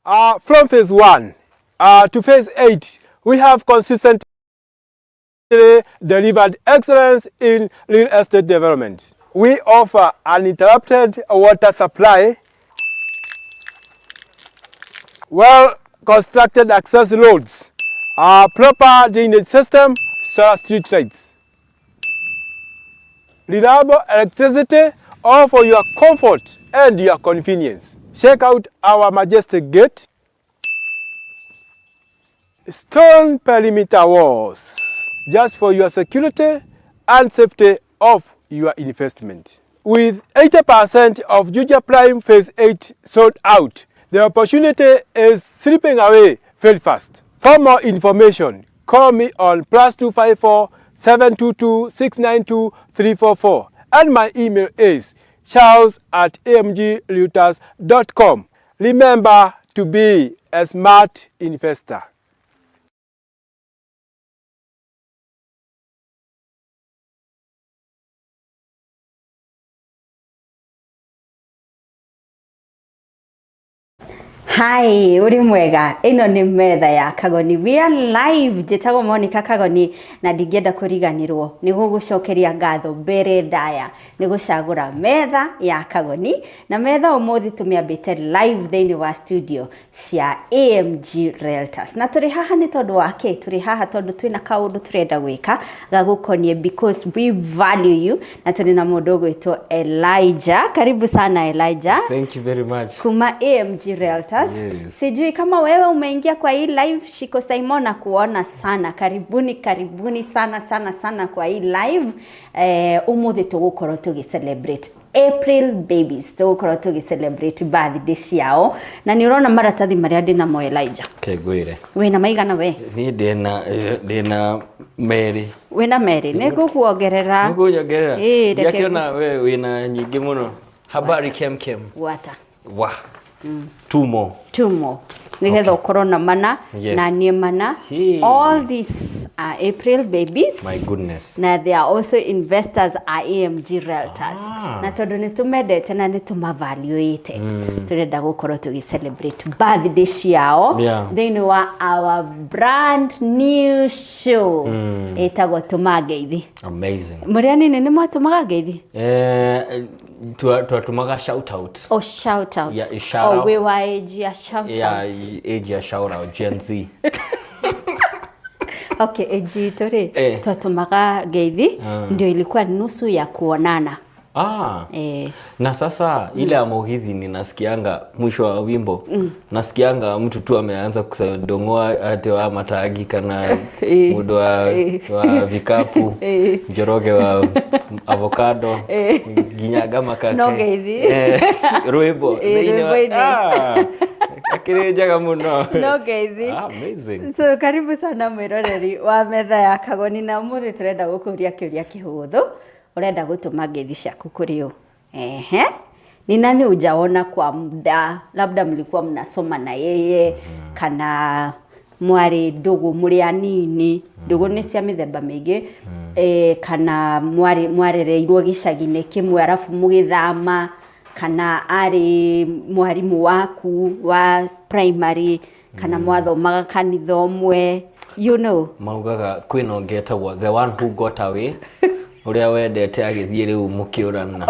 From phase 1 to phase 8, we have consistently delivered excellence in real estate development. We offer uninterrupted water supply, well constructed access roads, a proper drainage system, solar street lights, reliable electricity, all for your comfort and your convenience. Check out our majestic gate, stone perimeter walls, just for your security and safety of your investment. With 80% of Juja Prime Phase 8 sold out, the opportunity is slipping away very fast. For more information, call me on +254 722 692 344 and my email is charles@amgrealtors.com. Remember to be a smart investor. Hi, uri mwega ĩno nĩ metha ya Kagoni. We are live. Njĩtagwo Monica Kagoni na ndingĩenda kũriganĩrwo nĩ gũgũcokeria ngatho mbere ndaya nĩ gũcagũra metha ya Kagoni na metha ũmũthĩ tũmĩambĩte live thĩinĩ wa studio cia AMG Realtors. Na tũrĩ haha nĩ tondũ wa kĩ? Tũrĩ haha tondũ twĩna kaũndũ tũrenda gwĩka gagũkoniĩ because we value you, na tũrĩ na mũndũ ũgwĩtwo Elijah. Karibu sana Elijah. Thank you very much. Kuma AMG Realtors. Yes. Sijui kama wewe umeingia kwa hii live, Shiko Simon na kuona sana. Karibuni, karibuni sana sana sana kwa hii live. Umuthi tugukorwo tugi celebrate April babies, tugukorwo tugi celebrate birthday ciao, na nĩ ũrona maratathi marĩa ndĩnamo Elijah. Kengwire. Wĩna maigana we? Niĩ ndĩna merĩ. Wĩna merĩ, nĩ ngũkuongerera. Nĩngũnyongerera. Ĩĩ, reke. Ndiakĩona we wĩna nyingĩ mũno. Habari kem kem. Gwata. Wa. Two more. Two more nigetha ũkorwo na mana. Yes. Na niĩ mana. Hey. All these are April babies. My goodness. Na they are also investors a AMG Realtors. Ah. Na tondũ nĩ tũmendete na nĩ tũmavaluĩte, tũrenda gũkorwo tũgĩ celebrate birthday ciao thĩinĩ wa our brand new show ĩtagwo Tũma Ngeithi. Amazing. Mũrĩ anini nĩ mwatũmaga ngeithi? Twatũmaga shout out. O shout out. Yeah, shout O out. wĩ wa age ya shout Yeah, out. Age ya shout out Gen Z. Okay, age itũ rĩ, twatũmaga ngeithi ndio ilikuwa nusu ya kuonana. Ah. Eh. Na sasa ile ya mugithi ninasikianga mwisho wa wimbo, nasikianga mtu tu ameanza kusadongoa ati wa matagi kana mundu wa vikapu, Njoroge wa avocado, nginyaga makake. No ngeithi. Rwimbo thĩinĩ wa- Rwĩmbo-inĩ. Ah, akĩrĩ njega mũno. No ngeithi. Ah, amazing. So karibu sana mwĩroreri wa metha ya Kagoni, na ũmũthĩ tũrenda gũkũria kĩũria kĩhũthũ. Ũrenda gũtũma ngeithi ciaku kũrĩ ũ? Ehe, ni nani hujaona kwa muda, labda mlikuwa mnasoma na yeye, kana mwarĩ ndũgũ mũrĩ anini, ndũgũ nĩ cia mĩthemba mĩingĩ, kana mwarĩ mwarereirwo gĩcagi-inĩ kĩmwe arabu mũgĩthama, kana arĩ mwarimũ waku wa primary, kana mwathomaga kanitha ũmwe. Maugaga kwĩna ũngĩ etagwo the one who got away, ũrĩa wendete agĩthiĩ rĩu mũkĩũrana.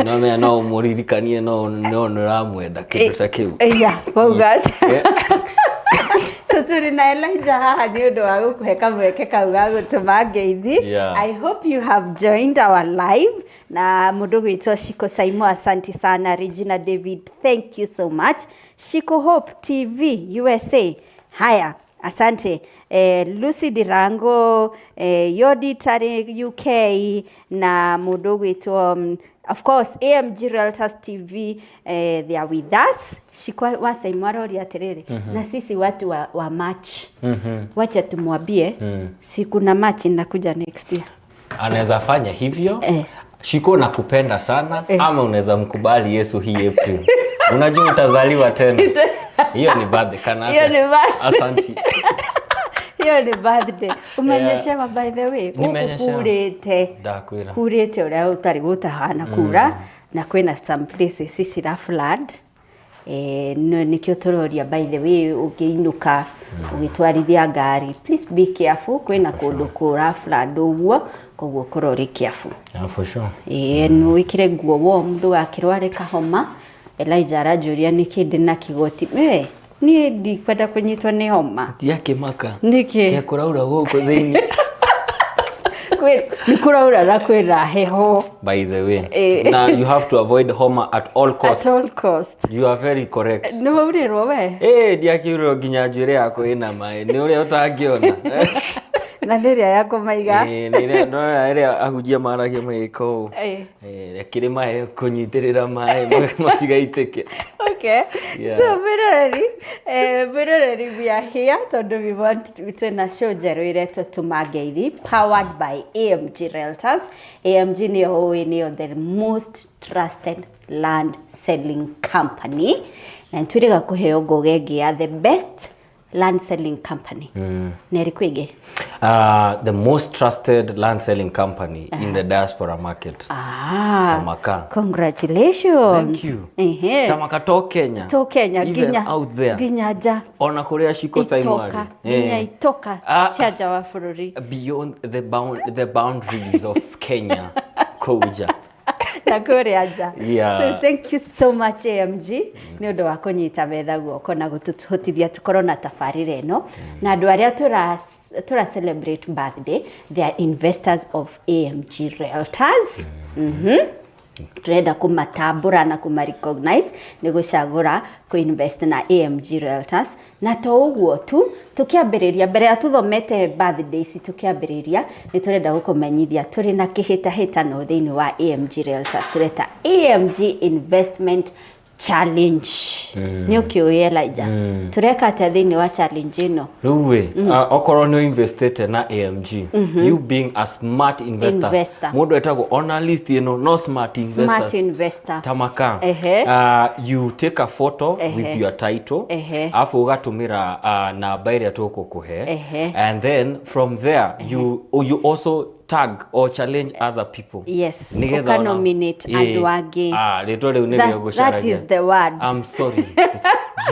No menya no ũmũririkanie, no nĩ ũramwenda, kĩndũ ta kĩu. Yeah, wauga atĩa? So tũrĩ na Elijah haha nĩ ũndũ wa gũkũhe kamweke kau ga gũtũma ngeithi. I hope you have joined our live. Na mũndũ gwĩtwo Shiko Saimo, asante sana. Regina David, thank you so much. Shiko Hope TV USA, haya, asante. Lucy Dirango, Yodi Tari UK, na mũndũ gwĩtwo of course AMG Realtors TV, they are with us. Shiko wa Saimo aroria atĩrĩrĩ, na sisi watu wa March, wacha tumwambie si kuna March inakuja next year. Anaweza fanya hivyo. Shiko, nakupenda sana. Ama unaweza mkubali Yesu hii April, unajua utazaliwa tena. Hiyo ni birthday kana? Hiyo ni birthday. Asante. Hiyo ni birthday. Umenyeshewa, by the way? Gũkũ Nimenyeshewa. kurĩte. Ndakwĩra. Kurĩte ũrĩa ũtarĩ gũtahana kura, na kwĩna some places cira flood. Nĩkĩo tũroria, by the way, ũngĩinũka ũgĩtwarithia ngari, please be careful. Kwĩna kũndũ kũra flood ũguo, koguo korwo ũrĩ careful. Yeah, for sure. Ĩĩ, nĩ wĩkĩre nguo warm, ndũgakĩrware kahoma. Elijah aranjũria nĩkĩ ndĩ na kĩgoti. Niĩ ndikwenda kũnyitwo nĩ homa. Ndiakĩmaka. Nĩkĩ? Kĩa kũraura gũkũ thĩinĩ. Nĩ kũraura na kwĩna heho. By the way, na you have to avoid homa at all costs. At all cost. You are very correct. Nĩ waurĩrwo we? Ĩĩ, ndiakiurĩrwo, nginya njuĩrĩ yakwa ĩna maĩ, nĩ ũrĩa ũtangĩona. Na nĩ ĩrĩa ya kũmaiga. Ĩĩ, nĩ ĩrĩa no ĩrĩa ahunjia maragia magĩka ũũ. Ĩkĩrĩ maĩ kũnyitĩrĩra maĩ matigaitĩke. Okay. So mwĩroreri, we are here tondũ we want twĩna show njerũ ĩretwo Tũma Ngeithi, powered by AMG Realtors. AMG nĩyo ũĩ nĩyo the most trusted land selling company, na nĩtwĩrĩga kũheo ngoga ĩngĩ ya the best land selling company. Nĩ ĩrĩkũ ĩngĩ? The most trusted land selling company in the diaspora market. Ah, Tamaka. Congratulations. Thank you. Ehe. Tamaka to Kenya. To Kenya. Even nginya out there. Nginya nja. Ona kũrĩa Shiko Saimari. Itoka nginya itoka Ah. cia nja wa bũrũri. Beyond the boundaries of Kenya. Kouja. Na kũrĩa nja. So thank you so much, AMG, nĩ ũndũ wa kũnyita metha guoko na gũtũhotithia tũkorwo na tabarĩra ĩno, na andũ arĩa tũra celebrate birthday, they are investors of AMG Realtors. Turenda kũmatambũra na kũma recognize nĩ gũcagũra kũ-invest na AMG Realtors. Na to ũguo tu, tũkĩambĩrĩria, mbere ya tũthomete birthday ici, tũkĩambĩrĩria nĩ tũrenda gũkũmenyithia tũrĩ na kĩhĩtahĩtano thĩinĩ wa AMG Realtors tũreta AMG Investment Challenge. Nĩ ũkĩũĩ, Elijah, tũreka atĩa thĩinĩ wa challenge ĩno? Rĩu ĩ, okorwo nĩ investĩte na AMG, you being a smart investor, Investor. Mũndũ etagwo ona list ĩno no smart investors. Smart investor. Tamaka. Ehe. You take a photo with your title, alafu ũgatũmĩra namba ĩrĩa tũgũkũhe, and then from there you also tag or challenge other people. Yes, Nĩgetha ũka nominate andũ angĩ. Ah, rĩtwa rĩu nĩrĩo ngũcaragia. That is the word. I'm sorry.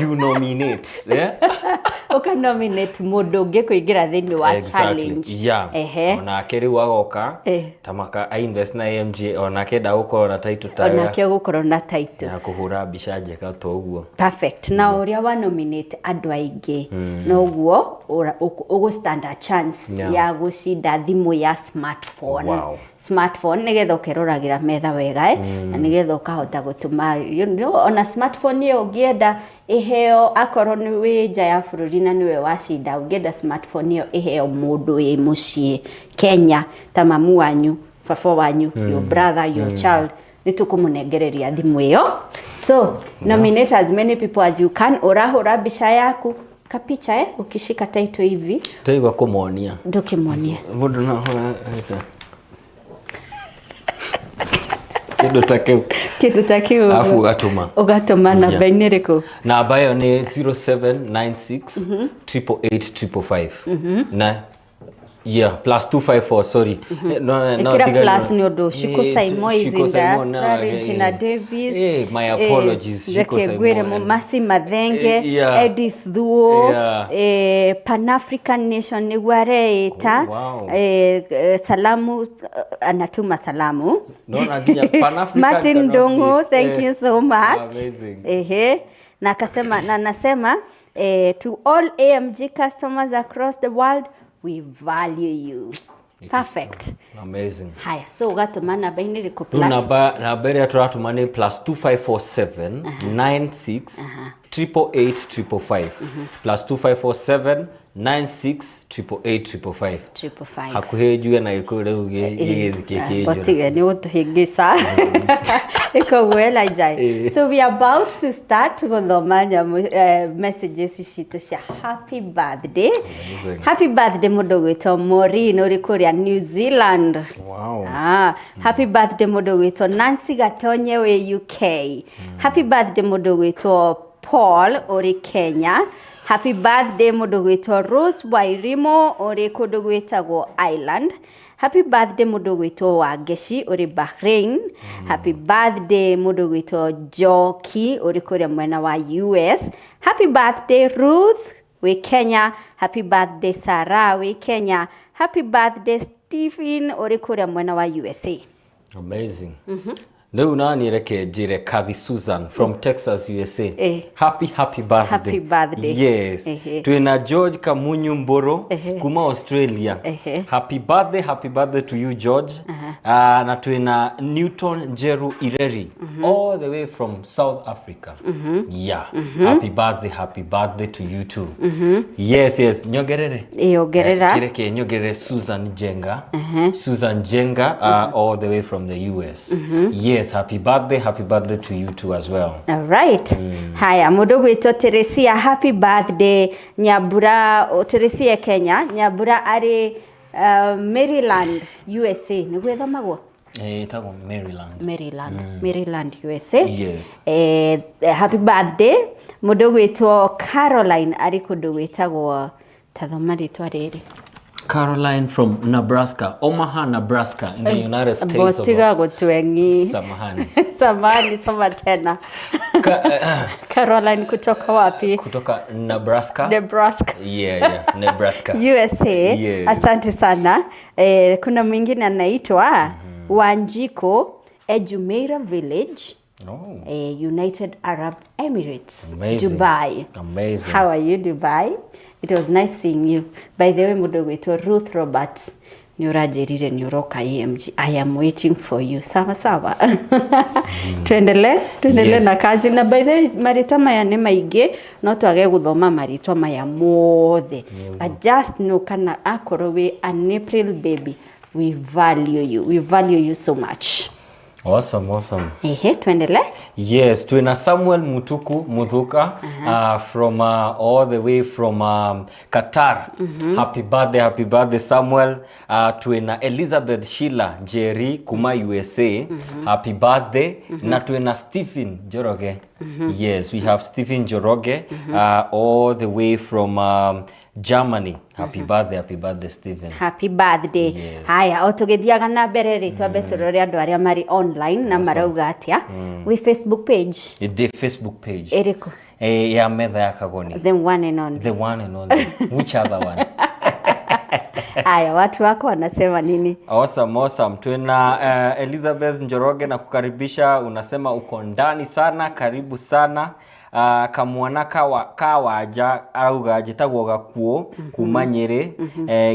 You nominate, yeah? Ũka nominate mũndũ ũngĩ kũingĩra thĩinĩ wa challenge. Onake rĩu agoka tamaka a invest na AMG, onake enda gũkorwo na title ta Onake ũgũkorwo na title ya kũhũra mbica njega to ũguo. Perfect. Na ũrĩa wa nominate andũ aingĩ, noguo ũgũ stand a chance ya gũcinda thimũ ya smartphone. Smartphone nĩgetha ũkeroragĩra metha wega, na nĩgetha ũkahota gũtũma ona smartphone ĩyo ũngĩenda ĩheo, akorwo nĩ wĩ nja ya bũrũri na nĩwe wacinda, ũngĩenda smartphone ĩyo ĩheo mũndũ wĩ mũciĩ Kenya ta mamu wanyu, baba wanyu, your brother, your child, nĩ tũkũmũnengereria thimũ ĩyo. So nominate as many people as you can. Ũrahũra mbica yaku kapicha, ukishika title hivi. Tũigua kũmonia. Ndũkĩmonie. Mũndũ no ahũra kĩndũ ta kĩu. Kĩndũ ta kĩu. Alafu ũgatũma. Ũgatũma namba-inĩ ĩrĩkũ? Namba ĩyo nĩ 0796 888 555 na, yeah, plus 254, sorry. No, no, Ĩkĩra ndiganĩrwo. Plus nĩ ũndũ Shiko Saimo is Shiko in Saimo, diaspora, no, Regina Davis. My apologies, Shiko Reke ngwĩre Saimo. Masi Mathenge, Edith Thuo, Pan African Nation nĩguo areĩta. Oh, wow. Salamu, anatuma salamu. Naona nginya Pan African Martin cannot Ndungu, thank you so much. Amazing. Ehe. Na akasema, na nasema, to all AMG customers across the world, we value you. It is Perfect. true. Amazing. Haya, so ũgatũma namba-inĩ ĩrĩkũ? Rĩu Plus namba ĩrĩa tũratũma nĩ plus 2547 96 888 555, plus 2547 96 888 555. 555. Hakuhĩ njuge na gĩkũyũ rĩu gĩgĩthiĩ kĩnjũra. Botige nĩ gũtũhĩngĩca ĩkoguo, Elijah. So we are about to start gũthoma nyamũ, messages citũ cia happy birthday. Amazing. Happy birthday mũndũ gwĩtwo Maureen ũrĩ kũrĩa New Zealand. Ah, happy birthday mũndũ gwĩtwo Nancy Gatonye wĩ UK. Happy birthday mũndũ gwĩtwo Paul ũrĩ Kenya. Happy birthday mũndũ gwĩtwo Rose Wairimo ũrĩ kũndũ gwĩtagwo Ireland. Happy birthday mũndũ gwĩtwo Wangeci ũrĩ Bahrain. Happy birthday mũndũ gwĩtwo Njoki ũrĩ kũrĩa mwena wa US. Happy birthday Ruth wĩ Kenya. Happy birthday Sarah wĩ Kenya. Happy birthday Stephen ũrĩ kũrĩa mwena wa USA. Amazing. Rĩu nani reke njĩre Kathy Susan from Texas, USA. Happy happy birthday. Happy birthday. Yes. Twina George Kamunyu Mboro kuma Australia. Happy birthday, happy birthday to you, George. Na twina Newton Njeru Ireri all the way from South Africa. Yeah. Happy birthday, happy birthday to you too. Yes. Nyongerere. Ĩ, ongerera. Kireke nyongerere Susan Jenga. Susan Jenga, all the way from the US. Yes, happy birthday to you too as well. Alright. Haya, mũndũ gwĩtwo Teresia, happy birthday. Nyambura, Teresia Kenya, Nyambura arĩ Maryland, USA. Nĩguo ĩthomagwo? Ĩtagwo Maryland. Maryland, Maryland, USA. Yes. Happy birthday. Mũndũ gwĩtwo Caroline arĩ kũndũ gwĩtagwo, tathoma rĩtwa rĩrĩ. Caroline from Nebraska, Omaha, Nebraska, in the United States of Botiga gũtwengi. Samahani. Samahani, soma tena. Caroline kutoka wapi? Kutoka Nebraska. Nebraska. Yeah, Nebraska. USA. Yes. Asante sana. Kuna mwingine anaitwa Wanjiko Ejumeira Village. Oh. United Arab Emirates. Amazing. Dubai. Amazing. How are you, Dubai? It was nice seeing you. By the way, mũndũ gwĩtwo Ruth Roberts nĩ ũranjĩrire nĩ ũroka AMG. I am waiting for you. Sawa sawa. Tuendelee Yes. na kazi. Na by the way, marĩtwa maya nĩ maingĩ, no twage gũthoma marĩtwa maya mothe. But just know kana akorwo wĩ an April baby, we value you. We value you so much. Awesome, awesome. Ehe, tuendelee. Yes, twina Samuel Mutuku Muthuka from all the way from Qatar. Happy birthday Samuel. Twina Elizabeth Sheila Njeri kuma USA. Happy birthday. Na twina Stephen Njoroge. Yes, we have Stephen Njoroge all the way from Germany. Happy birthday, happy birthday Stephen. Happy birthday. Yes. Haya, o tũgĩthiaga na mbere rĩ, twambe tũrore andũ arĩa marĩ online na marauga atĩa. Wĩ Facebook page? The Facebook page. Ĩrĩkũ? Ya Metha ya Kagoni. The one and only. The one and only. Which other one? Haya, watu wako wanasema nini? Awesome, awesome. Tuna Elizabeth Njoroge na kukaribisha, unasema uko ndani sana, karibu sana. Kamwana kawaja arauga njĩtagwo Gakuo kuma Nyĩrĩ.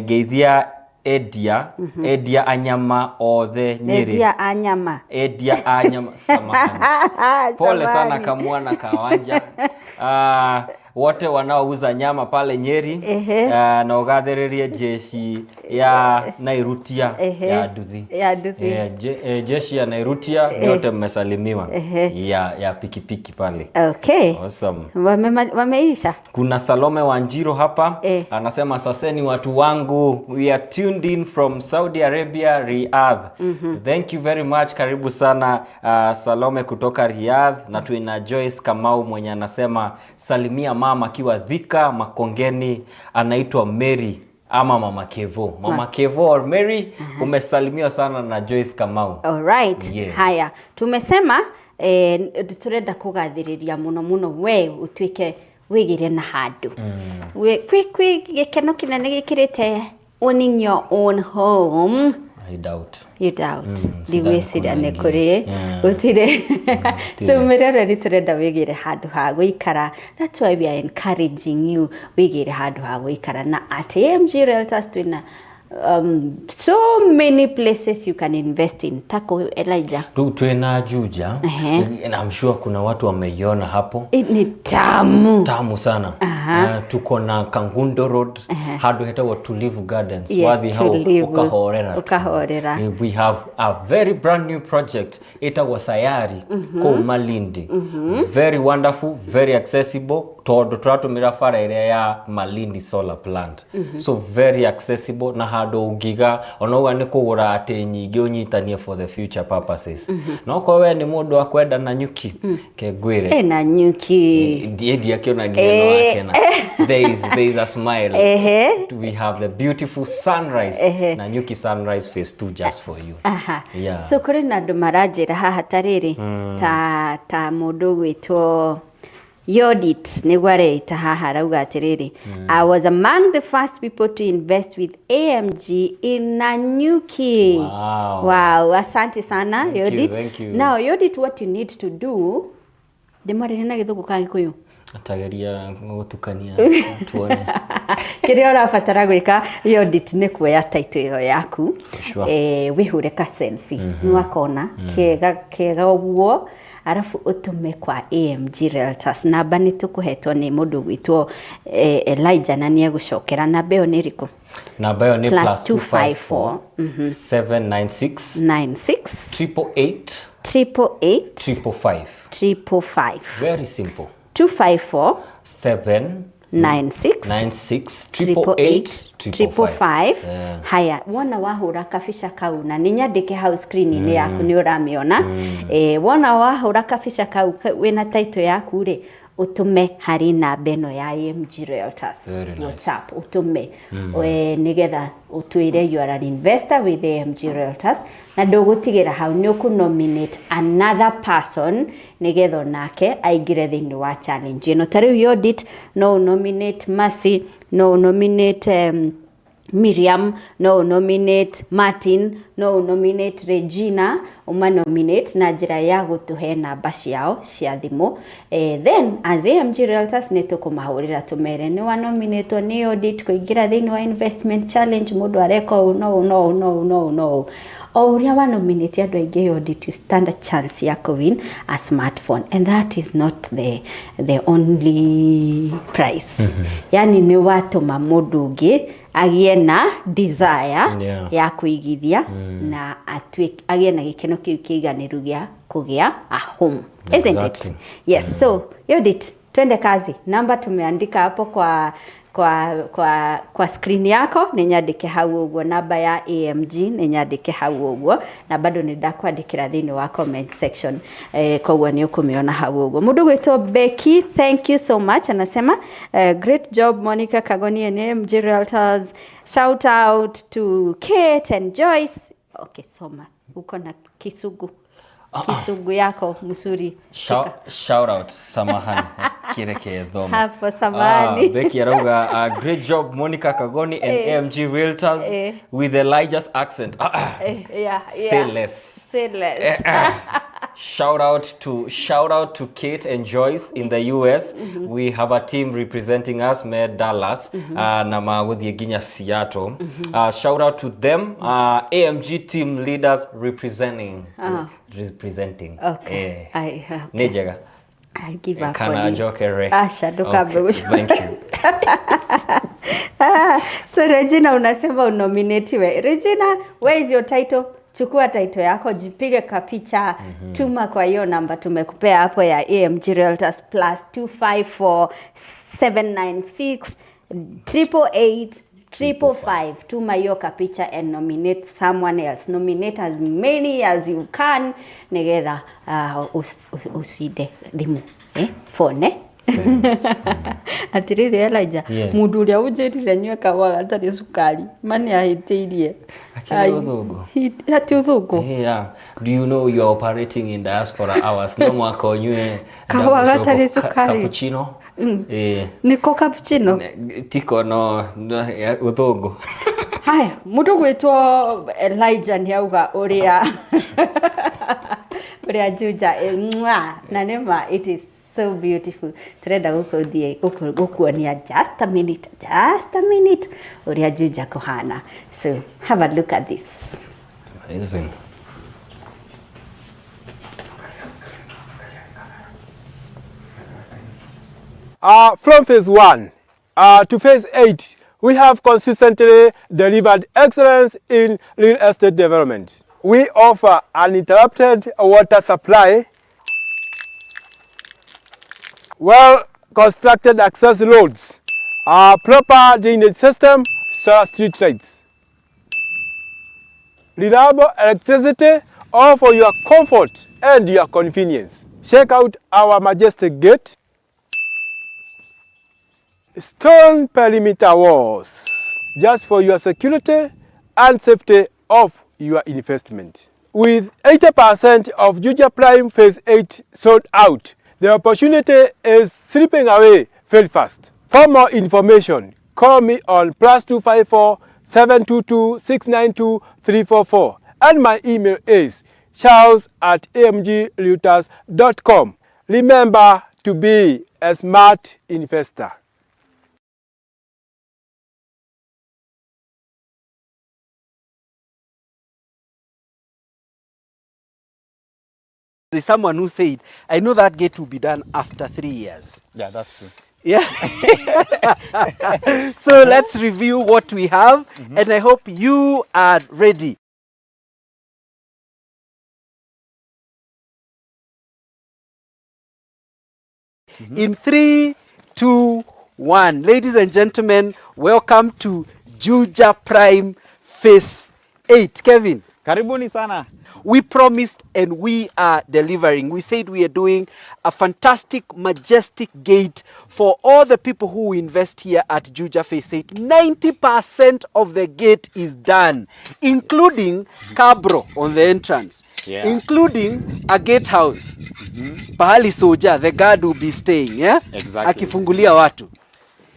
Ngeithia endia, endia anyama othe Nyĩrĩ. Endia anyama. Endia anyama, samahani. Pole sana Samahani. Kamwana Kawanja. Wote wanaouza nyama pale Nyeri. Na ugathĩrĩrie jeshi ya Nairutia ya Nduthi. Ya Nduthi. Jeshi ya Nairutia nyote mmesalimiwa. Ya pikipiki pale. Okay. Awesome. Wameisha. Kuna Salome Wanjiru hapa. Anasema saseni watu wangu, we are tuned in from Saudi Arabia, Riyadh. Thank you very much. Karibu sana Salome kutoka Riyadh. Na tuna Joyce Kamau mwenye anasema salimia mama akiwa Thika Makongeni, anaitwa Mary ama Mama Kevo. Mama Kevo or Mary, umesalimiwa sana na Joyce Kamau. All right. Yes. Haya, tumesema turenda kugathĩrĩria mũno mũno we ũtuĩke wĩgĩre na handũ. Kwĩ gĩkeno kĩnene gĩkĩrĩte owning your own home. I doubt. You doubt. Sidhani Ndigwĩciria kuna nĩ ingine. kũrĩ. Gũtirĩ. So mĩroreri tũrenda wĩgĩre handũ ha gũikara. That's why we are encouraging you wĩgĩre handũ ha gũikara. Na at AMG Realtors twĩna so many places you can invest in. Tako Elijah. Rĩu twĩna Juja. And I'm sure kuna watu wameiona hapo. Ni tamu. Tamu sana. Tuko na Kangundo Road, handũ hetagwo Tulivu Gardens. Yes, Wathi hau Tulivu. ukahorera tu. Ukahorera. We have a very brand new project ĩtagwo Sayari kũu Malindi. Very wonderful, very accessible tondu tũratũmĩra bara ĩrĩa ya Malindi solar plant. So very accessible na Handũ ũngiga ona uga nĩ kũgũra atĩ nyingĩ ũnyitanie for the future purposes. No korwo we nĩ mũndũ wa kwenda Nanyuki, ke ngwĩre, Ĩna Nyuki. Ndiakĩona nginya no akena. There is a smile. We have the beautiful Sunrise, Nanyuki Sunrise Phase 2, just for you. Yeah. So kũrĩ na andũ maranjĩra haha ta rĩrĩ, ta mũndũ ũgwĩtwo Yodit nĩguo areita haha, arauga atĩrĩrĩ, "I was among the first people to invest with AMG in Nanyuki." Wow, asante sana. Thank you, Yodit. thank you. Now Yodit, what you need to do, ndĩmwarĩrie na Gĩthũngũ kana Gĩkũyũ? Tageria gũtukania tuone. Kĩrĩa ũrabatara gwĩka, Yodit, nĩ kuoya title ĩyo yaku, For sure. Wĩhũre ka selfie nĩwakona kega kega ũguo, arabu ũtũme kwa AMG Realtors. Namba nĩ tũkũhetwo nĩ mũndũ ũgwĩtwo Elijah na nĩ egũcokera. Namba ĩyo nĩ ĩrĩkũ? Namba ĩyo nĩ Plus +254 796 96 888 888 555. 555. Very simple. 254 7 96 96 888 888 555. 555. Haya, wona wahũra kabica kau, na nĩ nyandĩke hau screen-inĩ yaku, nĩ ũramĩona. Wona wahũra kabica kau wĩna title yaku rĩ, ũtũme harĩ namba ĩno ya AMG Realtors. Very nice. WhatsApp ũtũme, nĩgetha ũtwĩre you are an investor with AMG Realtors, na ndũgũtigĩra hau, nĩ ũkũ-nominate another person nĩgetha onake aingĩre thĩinĩ wa challenge ĩno. Ta rĩu Yodit, no ũnominate Mercy, no ũnominate Miriam, no ũnominate Martin, no ũnominate Regina, ũmanominate na njĩra ya gũtũhe namba ciao cia thimũ. Then as AMG Realtors nĩ tũkũmahũrĩra tũmere nĩ wanominatwo nĩ Yodit kũingĩra thĩinĩ wa investment challenge, mũndũ areka ũũ no ũũ no ũũ no ũũ no ũũ no ũũ. O ũrĩa wanominate andũ aingĩ, Yodit, you stand a chance ya kũwin a smartphone, and that is not the only prize. Yani nĩ watũma mũndũ ũngĩ agĩe na desire ya kũigithia na atuĩke agĩe na gĩkeno kĩu kĩiganĩru gĩa kũgĩa a home, isn't Exactly. it? Yes. So Yodit, twende kazi. Namba tumeandika hapo kwa screen yako, nĩ nyandĩke hau ũguo. Namba ya AMG nĩ nyandĩke hau ũguo, na bado nĩ ndakwandĩkĩra thĩinĩ wa comment section, koguo nĩ ũkũmĩona hau ũguo. Mũndũ gwĩtwo Becky, thank you so much, anasema, "Great job, Monica Kagoni and AMG Realtors. Shout out to Kate and Joyce." Okay, soma uko na Kisugu, Kisugu yako mzuri. Shout out, samahani, kireke thome. Hapo, samahani. Ah, Becky arauga, "Great job, Monica Kagoni and AMG Realtors," with Elijah's accent. Say less. Say less. Shout out to Kate and Joyce in the US. We have a team representing us me Dallas, na magũthiĩ nginya Seattle. Shout out to them, AMG team leaders representing representing. Okay. Okay. Nĩ njega. I give up Kana on you. njokere? Asha, ndũkambe Okay, gũcoka. thank you. Ah, so Regina, unasema unominatiwe. Regina, where is your title? Chukua title yako, jipige kapicha, tuma kwa hiyo namba tumekupea hapo ya AMG Realtors, +254 796 888 555. Tuma hiyo kapicha and nominate someone else. Nominate as many as you can nigetha ucinde thimu, phone. Atirĩrĩ Elijah, mũndũ ũrĩa ũnjĩrire nyue kahũa gatarĩ cukari ma nĩ ahĩtĩirie. Akĩrĩ ũthũngũ? Ati ũthũngũ? Yeah. Do you know you are operating in diaspora hours? No mwaka ũnyue Kahũa double shot gatarĩ of cukari. cappuccino. Nĩko cappuccino? Tiko no ya, ũthũngũ. Haya, mũndũ gwĩtwo Elijah nĩ auga ũrĩa Juja mwah, na nĩma it is so beautiful. Tũrenda gũkũthiĩ gũkuonia just a minute, just a minute, ũrĩa Juja kũhana. So have a look at this. Amazing. From phase 1 to phase 8, we have consistently delivered excellence in real estate development. We offer uninterrupted water supply, well constructed access roads, a proper drainage system, solar street lights. reliable electricity, all for your comfort and your convenience. Check out our majestic gate, stone perimeter walls, just for your security and safety of your investment. With 80% of Juja Prime Phase 8 sold out, the opportunity is slipping away very fast. For more information, call me on +254 722 692 344 and my email is charles@amgrealtors.com. Remember to be a smart investor. There's someone who said, I know that gate will be done after 3 years. Yeah, that's true. Yeah. So let's review what we have, and I hope you are ready. In 3, 2, 1. Ladies and gentlemen, welcome to Juja Prime Phase 8. Kevin. Karibuni sana. We promised and we are delivering. We said we are doing a fantastic, majestic gate for all the people who invest here at Juja Phase 8. 90% of the gate is done, including cabro on the entrance, including a gatehouse. Pahali soja, the guard will be staying, yeah? Exactly. Akifungulia watu.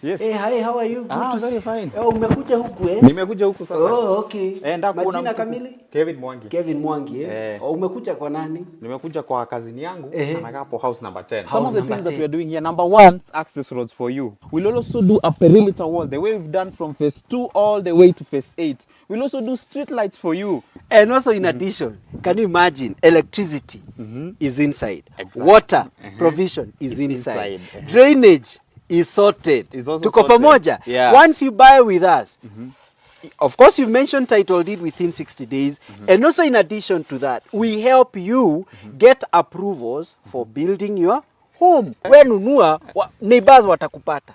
Yes. Hey, hi, how are you? Good to Very see fine. Oh, umekuja huku eh? Nimekuja huku sasa. Oh, okay. Nataka kuona Majina mtu- kamili? Kevin Mwangi. Kevin Mwangi eh? Eh. Oh, umekuja kwa nani? Nimekuja kwa kazini yangu anakaa hapo house number 10. Some House of the number things that 10. we are doing here, number 1, access roads for you. We'll also do a perimeter wall, the way we've done from phase 2 all the way to phase 8. We'll also do street lights for you. And also in addition, can you imagine electricity is inside. Water provision is It's inside. inside. Drainage is sorted. Is also Tuko sorted. pamoja. Yeah. Once you buy with us, of course you've mentioned title deed within 60 days. And also in addition to that, we help you get approvals for building your home. We nunua, neighbors watakupata.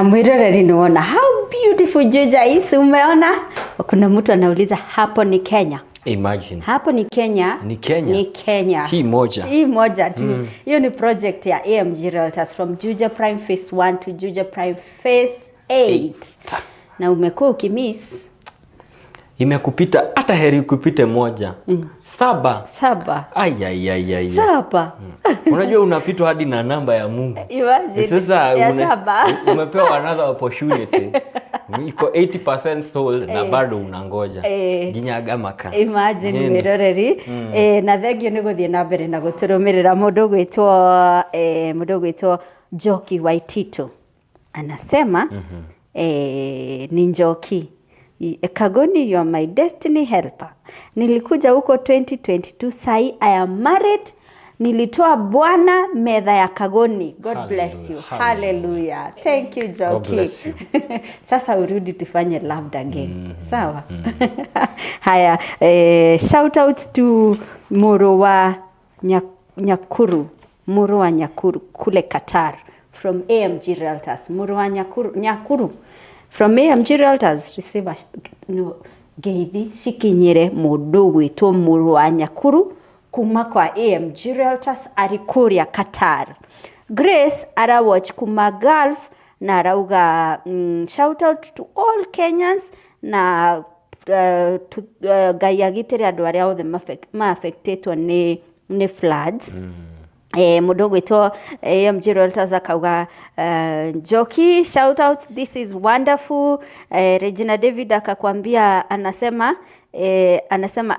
Mwiroreri niwona how beautiful Juja is. Umeona? Kuna mtu anauliza hapo ni Kenya. Imagine. Hapo ni Kenya. Ni Kenya. Ni Kenya. Hii moja. Hii moja tu. Hiyo ni project ya AMG Realtors from Juja Prime Phase 1 to Juja Prime Phase 8. Na umekuwa ukimiss Imekupita hata heri kupite moja. 7. 7. Ai, ai, ai, ai. 7. Unajua unapitwa hadi na namba ya Mungu. Imagine. Sasa Ya 7. umepewa another opportunity. Iko 80% sold na bado unangoja. Nginyaga maka. Imagine Nini? mwiroreri. Na thengio ni guthie na mbere na guturumirira mundu gwitwo Njoki Waitito. Anasema ni Njoki. Kagoni, you are my destiny helper. Nilikuja huko 2022, sai I am married. Nilitoa bwana metha ya Kagoni. God bless you. Hallelujah. Hallelujah. Thank you, Njoki. God bless you. Sasa urudi tufanye love again. Sawa? Haya, shout out to Muru wa Nyakuru. Muru wa Nyakuru kule Qatar from AMG Realtors. Muru wa Nyakuru from AMG Realtors receive a, no, ngeithi cikinyire mundu gwitwo Muru wa Nyakuru kuma kwa AMG Realtors ari kuria Qatar. Grace ara watch kuma Gulf na arauga shout out to all Kenyans na Ngai agitire andu aria othe ma-affectetwo ni floods. Mundu gwitwo AMG Realtors akauga Njoki shout out, this is wonderful. Regina David akakwambia, anasema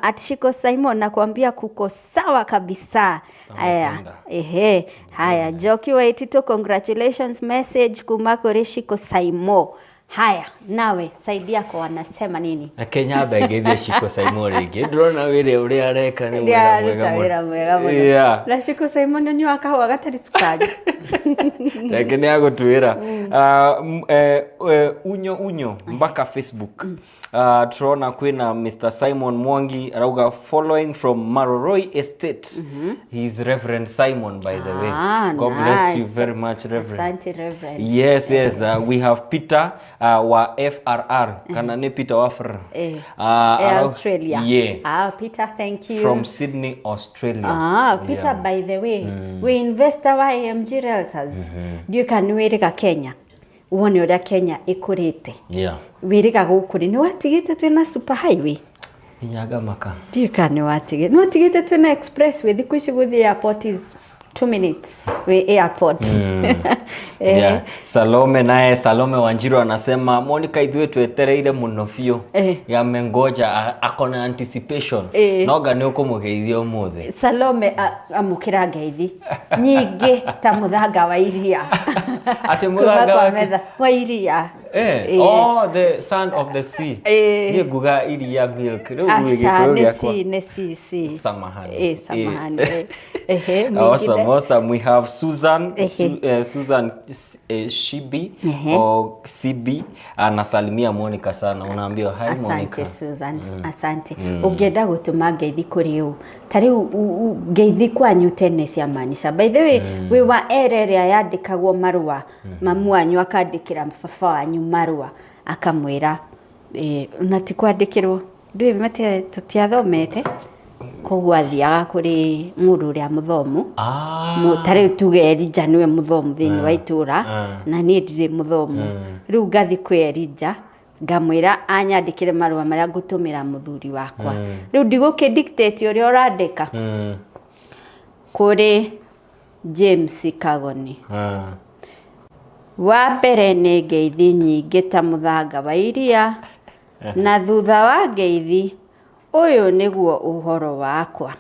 at Shiko Simon nakwambia kuko sawa kabisa. Haya, Amependa. ehe, haya Njoki Waitito congratulations message kuma kuri Shiko Simon. Haya, nawe saidia kwa wanasema nini? Na Kenya mbengithie Shiko Simon rĩngĩ. Ndĩrona wĩra ũrĩa areka nĩ wĩra mwega Nĩararuta mũno. wĩra mwega mũno. Yeah. Na Shiko Simon nĩũnyuaga kahũa gatarĩ cukari. Reke nĩ agũtwĩra. Unyo unyo mpaka Facebook. Tũrona kwĩna Mr. Simon Mwangi arauga, "Following from Maroroi Estate." He's Reverend Simon, by the way. Ah, God bless you nice. very much, Reverend. Asante, Reverend. Yes, we have Peter wa FRR, kana nĩ Peter wa FRR. Australia. Yeah. Ah, Peter, thank you. From Sydney, Australia. Ah, Peter, by the way, we investor wa AMG Realtors. Ndiũĩ kana nĩ wĩrĩga Kenya. Wone ũrĩa Kenya ĩkũrĩte. Wĩrĩga gũkũ rĩ, nĩ watigĩte twĩna super highway. Inyaga maka. Ndiũĩ kana nĩ watigĩte. Nĩ watigĩte twĩna expressway. Thikũ ici gũthiĩ airport is 2 minutes wĩ airport. Yeah. Salome naye, Salome Wanjiru anasema, "Monica, ithuĩ twetereire mũno biũ." Yamengoja, akona anticipation. Noga nĩ ũkũmũgeithia ũmũthĩ. Salome, amũkĩra ngeithi nyingĩ ta mũthanga wa iria. Atĩ mũthanga Kuma kwa wa metha wa iria. Oh, the sand of the sea. Niĩ nguga iria, milk. Rĩu Aca, Gĩkũyũ nĩ gĩakwa. si nĩ si si. Samahani. Samahani. Ehe, Awesome, mwingine. awesome. We have Susan, Susan Shibi or CB anasalimia Monica sana. Unaambiwa hi, Asante, Monica. Susan, asante. Ũngĩenda gũtũma ngeithi kũrĩ ũ, ta rĩu ngeithi kwanyu tene ciamaanisha, by the way, wĩ wa era ĩrĩa yandĩkagwo marũa, mamu wanyu akandĩkĩra baba wanyu marũa akamwĩra, na ti kwandĩkĩrwo, ndũĩ mate tũtiathomete, koguo athiaga kũrĩ mũndũ ũrĩa mũthomu. Ta rĩu tuge Elija nĩwe mũthomu thĩinĩ wa itũra na niĩ ndirĩ mũthomu. Rĩu ngathi kwĩ Elija ngamwĩra anyandĩkĩre marũa marĩa ngũtũmĩra mũthuri wakwa. Rĩu ndigũkĩ dictate ũrĩa ũrandĩka. Kũrĩ James Kagoni. Wa mbere nĩ ngeithi nyingĩ ta mũthanga wa iria, na thutha wa ngeithi ũyũ nĩguo ũhoro wakwa.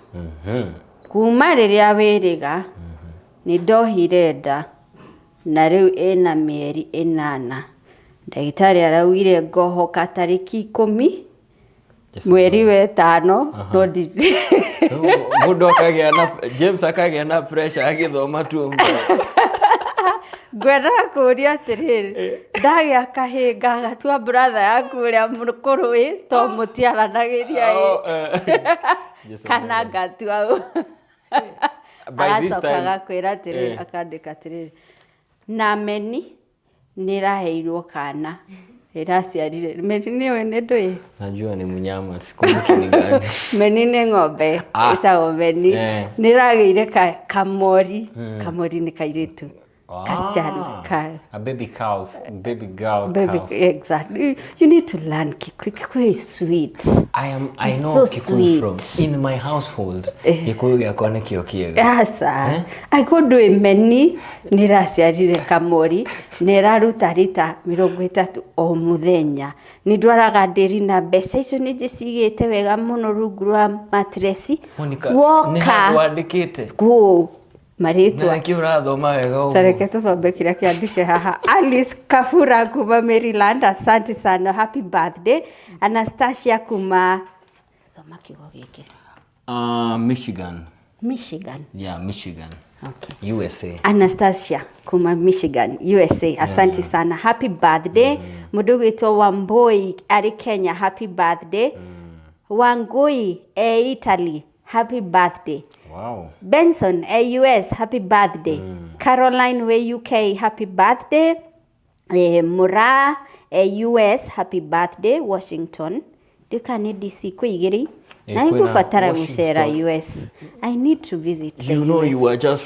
Kuma rĩrĩa wĩrĩga nĩ ndohire nda na rĩu ĩna mĩeri 8. Ndagĩtarĩ araugire ngohoka tarĩki 10 mweri wetano, no ndi Rĩu mũndũ akagĩa na James akagĩa na pressure agĩthoma tu ũguo. Ngwendaga kũũria atĩrĩrĩ, ndagĩa kahĩ ngagatua brother yaku ũrĩa mũkũrũ ĩ, to mũtiaranagĩria ĩ? Oh, Jesu. Kana ngatua ũ? By this Aracoka time agakwĩra atĩrĩrĩ, akandĩka atĩrĩrĩ, na meni nĩ ĩraheirwo kana ĩraciarire. Meni nĩwe nĩ ndũĩ? Najua ni mnyama, sikumbuki ni gani. Meni nĩ ng'ombe. Ĩtagwo meni. Nĩ ĩragĩire kamori. Kamori nĩ kairĩtu, kasichana ka A baby calf, baby girl baby calf. Exactly. You need to learn Kikuyu. Kikuyu is sweet. I It's know so Kikuyu from sweet. in my household. Gikuyu gĩakwa nĩkĩo kĩega. Aca, akũndũ meni nĩ ĩraciarire kamori na ĩraruta rita 30 o mũthenya. Nĩ ndwaraga ndĩri na mbeca icio nĩ njĩcigĩte wega mũno rungu rwa matresi. Monica, nĩ Woka handũ wandĩkĩte? Kũ Na marĩtwa. nĩkĩo ũrathoma wega ũguo? Tareke tũthome kĩrĩa kĩandĩke haha. Alice Kafura kuma Maryland, asante sana, happy birthday. Anastasia kuma, thoma kiugo gĩkĩ. Michigan. Michigan. Yeah, Michigan. Okay. USA. Anastasia kuma Michigan, USA. Asante sana. Happy birthday. Mũndũ gwĩtwo Wambui arĩ Kenya, happy birthday. Wangui e Italy, happy birthday. Benson e US, happy birthday. Caroline we UK, happy birthday. Mura e US, happy birthday. Washington. Ndika nĩ DC kwĩ igĩrĩ. Na Kwĩna nĩngũbatara gũcera Washington. US. I need to visit the You know US. you were just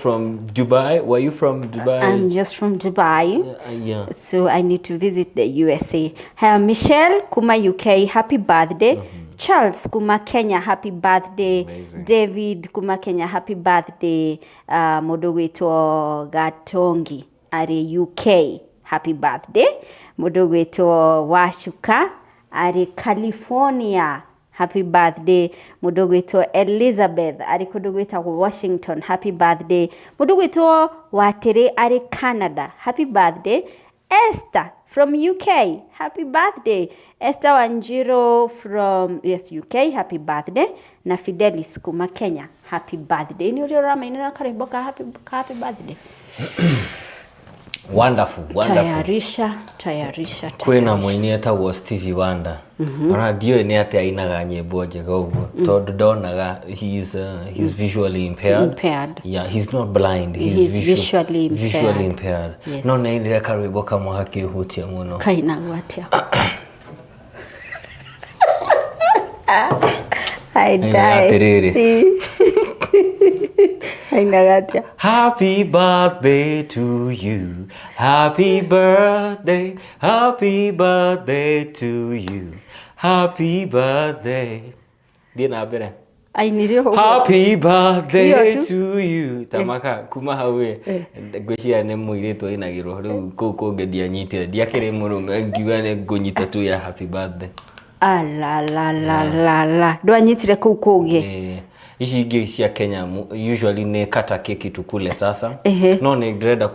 from Dubai. Were you from Dubai? I'm just from Dubai. Yeah. So I need to visit the USA. Michelle kuma UK, happy birthday. Charles kuma Kenya, happy birthday. Amazing. David kuma Kenya, happy birthday. Mũndũ gwĩtwo Gatongi arĩ UK, happy birthday. Mũndũ gwĩtwo Wacuka arĩ California, happy birthday. Mũndũ gwĩtwo Elizabeth arĩ kũndũ gwĩtagwo Washington, happy birthday. Mũndũ gwĩtwo Watĩrĩ arĩ Canada, happy birthday. Esther from UK, happy birthday. Esther Wanjiro from, yes, UK, happy birthday. Na Fidelis kuma Kenya, Happy birthday. Nĩ ũrĩa ũramainĩra karwĩmbo ka happy birthday. Wonderful, wonderful. Tayarisha, tayarisha. Kwĩna mũini etagwo Stevie Wonder. Ona ndiũĩ nĩ atĩa ainaga nyĩmbo njega ũguo, tondũ ndonaga. He's visually impaired. Impaired. Yeah, he's not blind, he's, He's visually impaired. Visually impaired. Yes. No nĩainire karwĩmbo kamwe gakĩhutia mũno. Kainagwo atĩa? I Ainaga die. atĩrĩrĩ. Ainaga atĩa? Happy birthday to you. Happy birthday, happy birthday to you. Happy birthday. Thiĩ na mbere. Ainire ũguo. Happy birthday Iyo tu. to you. Tamaka kuma hau ĩ, ngwĩciria nĩ mũirĩtu ainagĩrwo rĩu kũu kũngĩ ndianyitire, ndiakĩrĩ mũrũme ngiuga nĩ ngũnyita tu ya happy birthday. Alalalala, ndwanyitire kũu kũngĩ? Ici ingĩ cia Kenya usually nĩ kata keki tukule sasa. No nĩ ndĩrenda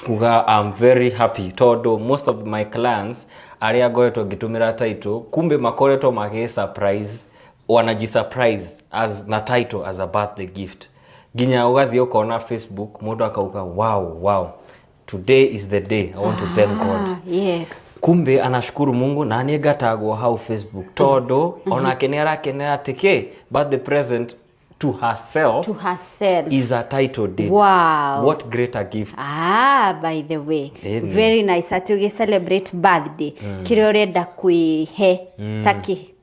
kuga I'm very happy tondũ most of my clients arĩa ngoretwo ngĩtũmĩra title, kumbe makoretwo magĩ surprise, wanaji surprise as na title as a birthday gift, nginya ũgathiĩ ũkona Facebook mũndũ akauga, Wow, today is the day I want to thank God." Ah, yes. Kumbe anashukuru Mungu na niĩ ngatagwo hau Facebook tondũ onake nĩ arakenera atĩ kĩ birthday present to herself To herself is a title deed. What greater gift? Ah, by the way, Ĩni. very nice atĩ ũgĩ celebrate birthday, kĩrĩa ũrenda kwĩhe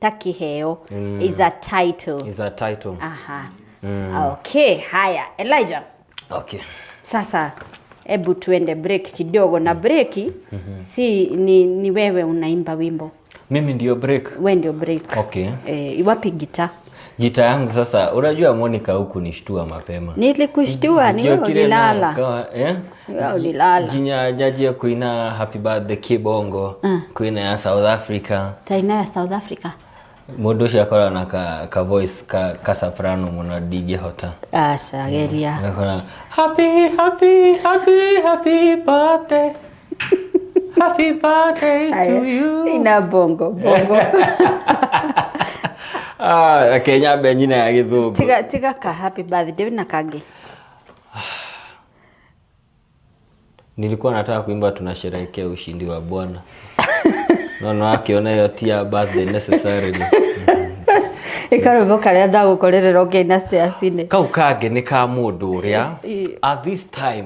ta kĩheo is a title. Is a title. Aha. Okay, haya Elijah. Okay. Sasa hebu tuende break kidogo, na break si ni wewe unaimba wimbo. Mimi ndio break? We ndio break. Okay. Iwapi gita? Gita yangu sasa, unajua Monica, huku nishtua mapema. Nilikushtua? Ni wewe Ngiokire na ulilala. eh? Wewe ulilala. Nginya njanjie kuina happy birthday kibongo, kuina ya South Africa. Taina ya South Africa. Mũndũ ũcio akoragwo na ka voice ka soprano mũno, ndingĩhota. Aca, geria. Ngakora, "Happy, happy, happy, happy birthday, happy birthday to you." Ina bongo bongo. Ah, reke nyambe nyina ya gĩthũngũ. Tiga, tiga ka happy birthday na kangĩ. Nilikuwa nataka kuimba "Tunasherehekea ushindi wa Bwana", no akiona ĩyo ti ya birthday necessarily. Ĩkarwĩmbo karĩa ndagũkorerera ũkĩina stairs-inĩ. Kau kangĩ nĩ ka mũndũ ũrĩa at this time,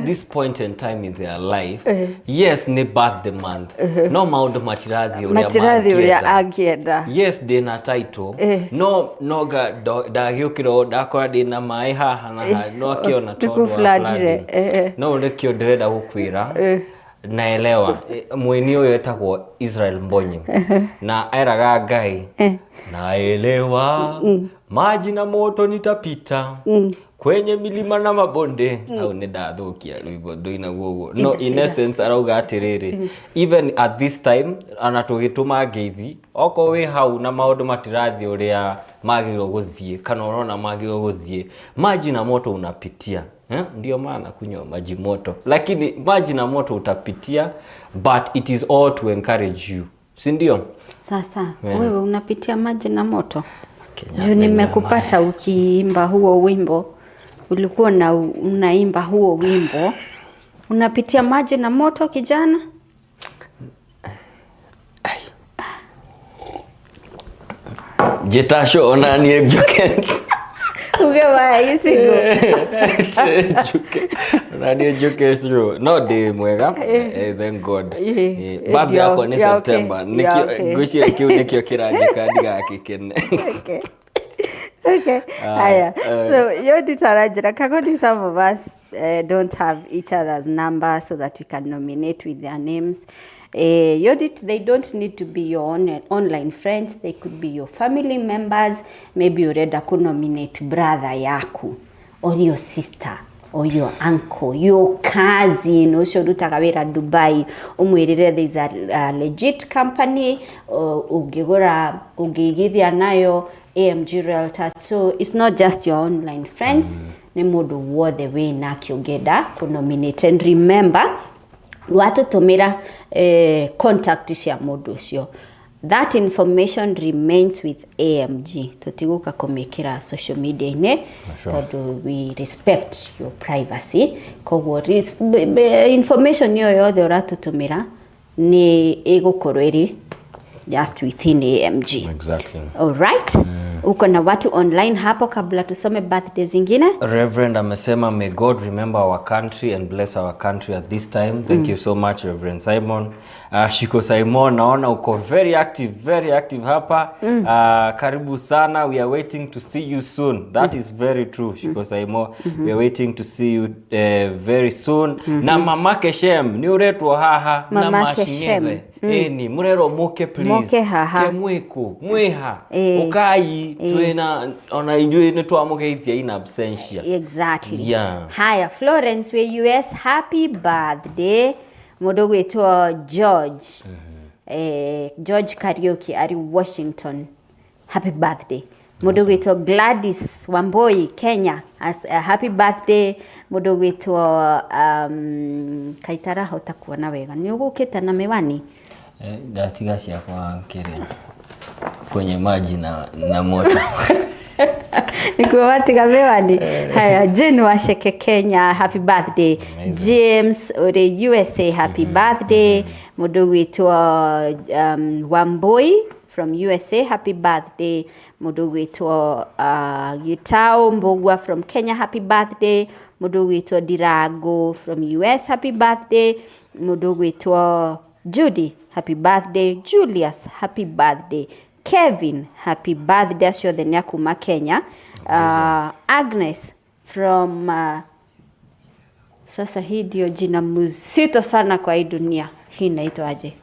this point in time in their life, yes, nĩ birthday month, no maũndũ matirathiĩ ũrĩa Matirathiĩ ũrĩa mangĩenda. angĩenda. Yes, ndĩna title, no noga ndagĩũkĩra ũũ ndakora ndĩna maĩ haha na haha, no akĩona tondũ wa Tukufladire, flooding. No nĩkĩo ndĩrenda gũkwĩra naelewa. Mũini ũyũ etagwo Israel Mbonyi na eraga Ngai, "Naelewa maji na moto nitapita, kwenye milima na mabonde." Hau nĩ ndathũkia rwĩmbo, ndũinaguo ũguo, no in essence arauga atĩrĩrĩ, even at this time ona tũgĩtũma ngeithi, okorwo wĩ hau na maũndũ matirathiĩ ũrĩa magĩrĩirwo gũthiĩ kana ũrona magĩrĩirwo gũthiĩ, maji na moto unapitia, eh? Ndio maana kunywa maji moto, lakini maji na moto utapitia, but it is all to encourage you, si ndio? Sasa wewe unapitia maji na moto? Kenya. Juu nimekupata ukiimba huo wimbo, ulikuwa na unaimba huo wimbo, unapitia maji na moto, kijana? Jitasho onanie njuke. Uge why you single? Njuke onanie njuke through, no ndĩ mwega, thank God. Birthday yakwa nĩ September. Nĩkĩo ngwĩciria kĩu nĩkĩo kĩranjĩka ndigakĩkene. Okay. Haya. So Yodi Tarajira, Kagodi, some of us don't have each other's number so that we can nominate with their names. Yodit, they don't need to be your online friends. They could be your family members. Maybe urenda kunominate brother yaku or your sister or your uncle, your cousin ũcio ũrutaga wĩra Dubai, ũmwĩrĩre there is a legit company ũngĩgũra, ũngĩigithia nayo, AMG Realtors. So it's not just your online friends, nĩ mũndũ wothe wĩ nake ũngĩenda kũnominate. And remember, watũtũmĩra contact cia mũndũ ũcio. That information remains with AMG. Tũtigũka kũmĩkĩra social media-inĩ tondũ we respect your privacy. Koguo information ĩyo yothe ũratũtũmĩra nĩ ĩgũkorwo ĩrĩ just within AMG. Alright. Uko na watu online hapo kabla tusome birthday zingine? Reverend amesema, "May God remember our country and bless our country at this time." Thank you so much, Reverend Simon. Shiko Simon, naona uko very active, very active hapa. Karibu sana. We are waiting to see you soon. That is very true, Shiko Simon. We are waiting to see you very soon. Na Mamake Shem, ni uretwo haha na Mamake Shem. Mashingethe. Ĩni mũrerwo mũke, please. Moke haha. Ke mwĩkũ mwĩha Ĩĩ. ũkai twĩna ona inyuĩ nĩ twamũgeithia in absentia. Exactly. Haya, Florence we US, happy birthday. Mũndũ gwĩtwo George, George Kariuki ari Washington, happy birthday. Mũndũ gwĩtwo Gladys Wamboi, Kenya, happy birthday. Mũndũ gwĩtwo kaitarahota kuona wega, nĩ ũgũkĩte na miwani? Eh, ndatiga ciakwa kĩrĩa kwenye maji na moto. Nikuo watiga miwani. Haya, Jane Washeke, Kenya, happy birthday. Amazing. James uri USA, happy birthday. Mũndũ gwĩtwo Wamboi from USA, happy birthday. Mũndũ gwĩtwo Gitau Mbugua from Kenya, happy birthday. Mũndũ gwĩtwo Dirango from US, happy birthday. Mũndũ gwĩtwo Judy, happy birthday. Julius, happy birthday. Kevin, happy birthday. Acio othe nĩ akuma Kenya. Agnes from sasa hii ndio jina mzito sana kwa hii dunia. Hii inaitwaje?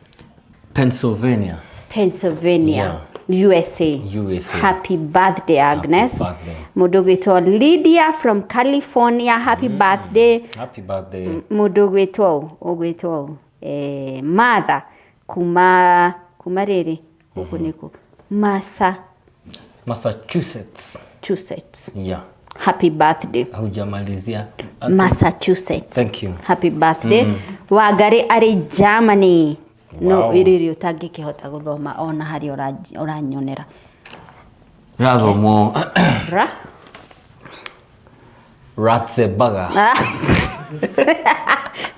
Pennsylvania. Pennsylvania, USA. USA. Happy birthday, Agnes. Birthday. Mũndũ gwĩtwo Lydia from California, happy birthday. Happy birthday. Mũndũ gwĩtwo ũgwĩtwo Martha kuma rĩrĩ gũkũ nĩkũ Massa Massachusetts. Massachusetts. Happy birthday. Haujamalizia. Massachusetts. Thank you. Happy birthday. Wangari arĩ Germany. No ĩrĩrĩ ũtangĩkĩhota gũthoma ona harĩa ũranyonera. Rathomwo ra Ratzebaga.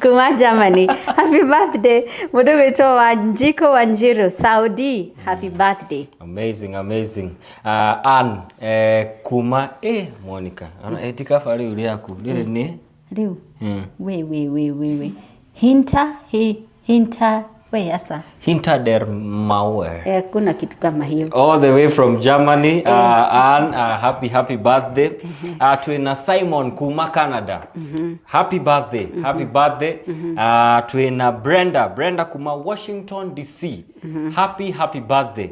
Kuma Germany, happy birthday. Mũndũ gwĩtwo Wanjiko Wanjiru, Saudi, happy birthday. Amazing, amazing. Ann kuma Monica ona etikaba rĩu rĩaku rĩrĩ nĩ Rĩu we we we we we hinta hi hinta we asa. Hinter der Mauer. Kuna kitu kama hiyo. All the way from Germany. Ann, happy happy birthday. Twina Simon kuma Canada, happy birthday, happy birthday. Twina Brenda, Brenda kuma Washington DC, happy happy birthday.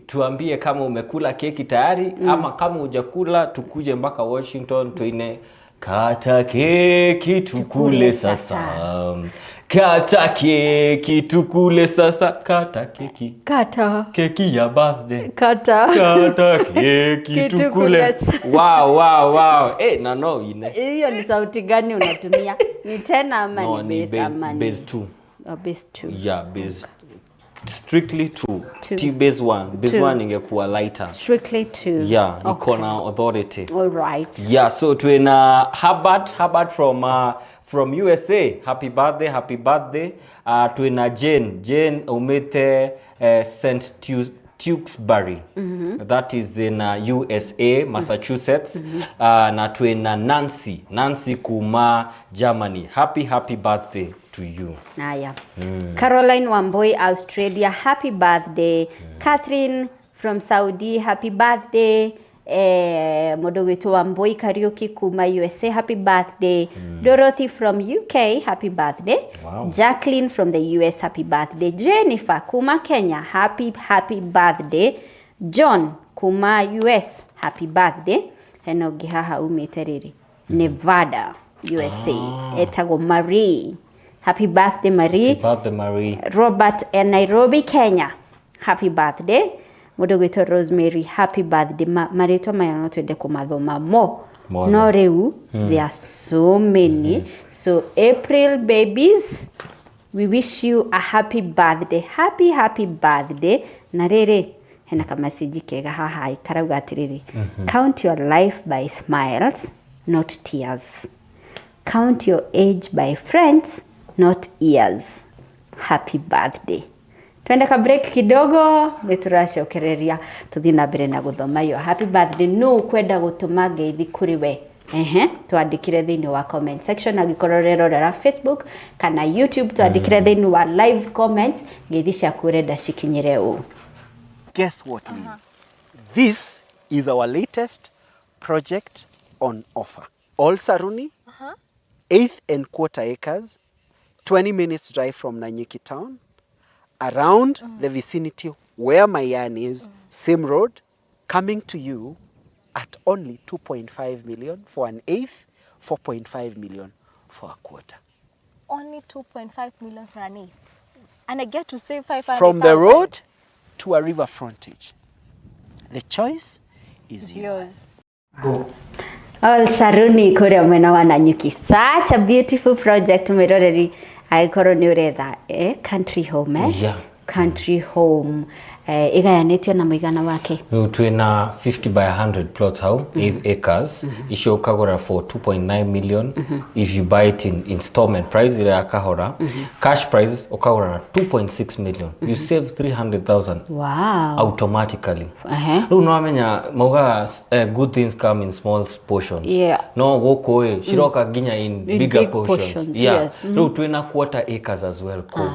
Tuambie kama umekula keki tayari ama kama hujakula tukuje mpaka Washington tuine kata keki tukule sasa, kata keki tukule sasa, kata keki. Kata. Keki ya birthday. Kata. Kata keki Kitu tukule. kule. Wow. Na no ine. Hiyo ni sauti gani unatumia? Ni tena ama No, ni ni bass bass, ama ni bass 2. Oh, bass 2. Yeah, bass strictly 2. Two. T bass 1. Bass Two. 1 ingekuwa lighter. Strictly 2. Yeah, iko na authority. All right. Yeah, so twina Herbert, Herbert from USA. Happy birthday, happy birthday. Twina Jane, Jane umite St. Tewksbury. That is in USA, Massachusetts. Na twina Nancy, Nancy kuma Germany. Happy happy birthday to you. Haya. Caroline Wamboi, Australia, happy birthday. Catherine from Saudi, happy birthday. Mũndũ gwĩtwo Wamboi Kariuki kuma USA, happy birthday. Dorothy from UK, happy birthday. Jacqueline from the US, happy birthday. Jennifer kuma Kenya, happy happy birthday. John kuma US, happy birthday. Hena ũngĩ haha umĩte rĩrĩ Nevada, USA, etagwo Marie. Happy birthday, Marie. Happy birthday, Marie. Robert in Nairobi, Kenya. Happy birthday. Mũndũ gwĩtwo Rosemary, happy birthday. Marĩtwa maya no twende kũmathoma mo. Mothe. No rĩu, there are so many. So April babies, we wish you a happy birthday. Happy, happy birthday. Na rĩrĩ, hena kamessage kega haha karauga atĩrĩrĩ, "Count your life by smiles, not tears. Count your age by friends, not years. Happy birthday." Twende ka break kidogo, nĩ tũracokereria tũthiĩ na mbere na gũthoma yo happy birthday. Nũ ũkwenda gũtũma ngeithi kũrĩ we? Ehe, twandĩkire thĩinĩ wa comment section. Angĩkorwo ũrerorera Facebook kana YouTube, twandĩkire thĩinĩ wa live comments ngeithi ciaku ũrenda cikinyĩre ũ. Guess what, Lynn? This is our latest project on offer. Ol Saruni, eighth and quarter acres, 20 minutes drive from Nanyuki town, around the vicinity where Mayan is, same road, coming to you at only 2.5 million for an eighth, 4.5 million for a quarter. Only 2.5 million for an eighth. And I get to save 500,000. From the road to a river frontage. The choice is It's yours. yours. Ol Saruni kũrĩa mwena wa Nanyuki. Such a beautiful project, mwĩroreri, angĩkorwo nĩ ũretha country home, eh? Yeah. Country home ĩgayanĩtio na mũigana wake. Rĩu twĩna 50 by 100 plots hau, 8 acres. Icio ũkagũra for 2.9 million if you buy it in installment price ĩrĩa ya kahora. Cash price ũkagũra na 2.6 million. You save 300,000 automatically. Rĩu nĩwamenya maugaga good things come in small portions. No gũkũ ĩ ciroka nginya in In bigger big portions. portions, Yeah. yes. Rĩu twĩna quarter acres as well kũu,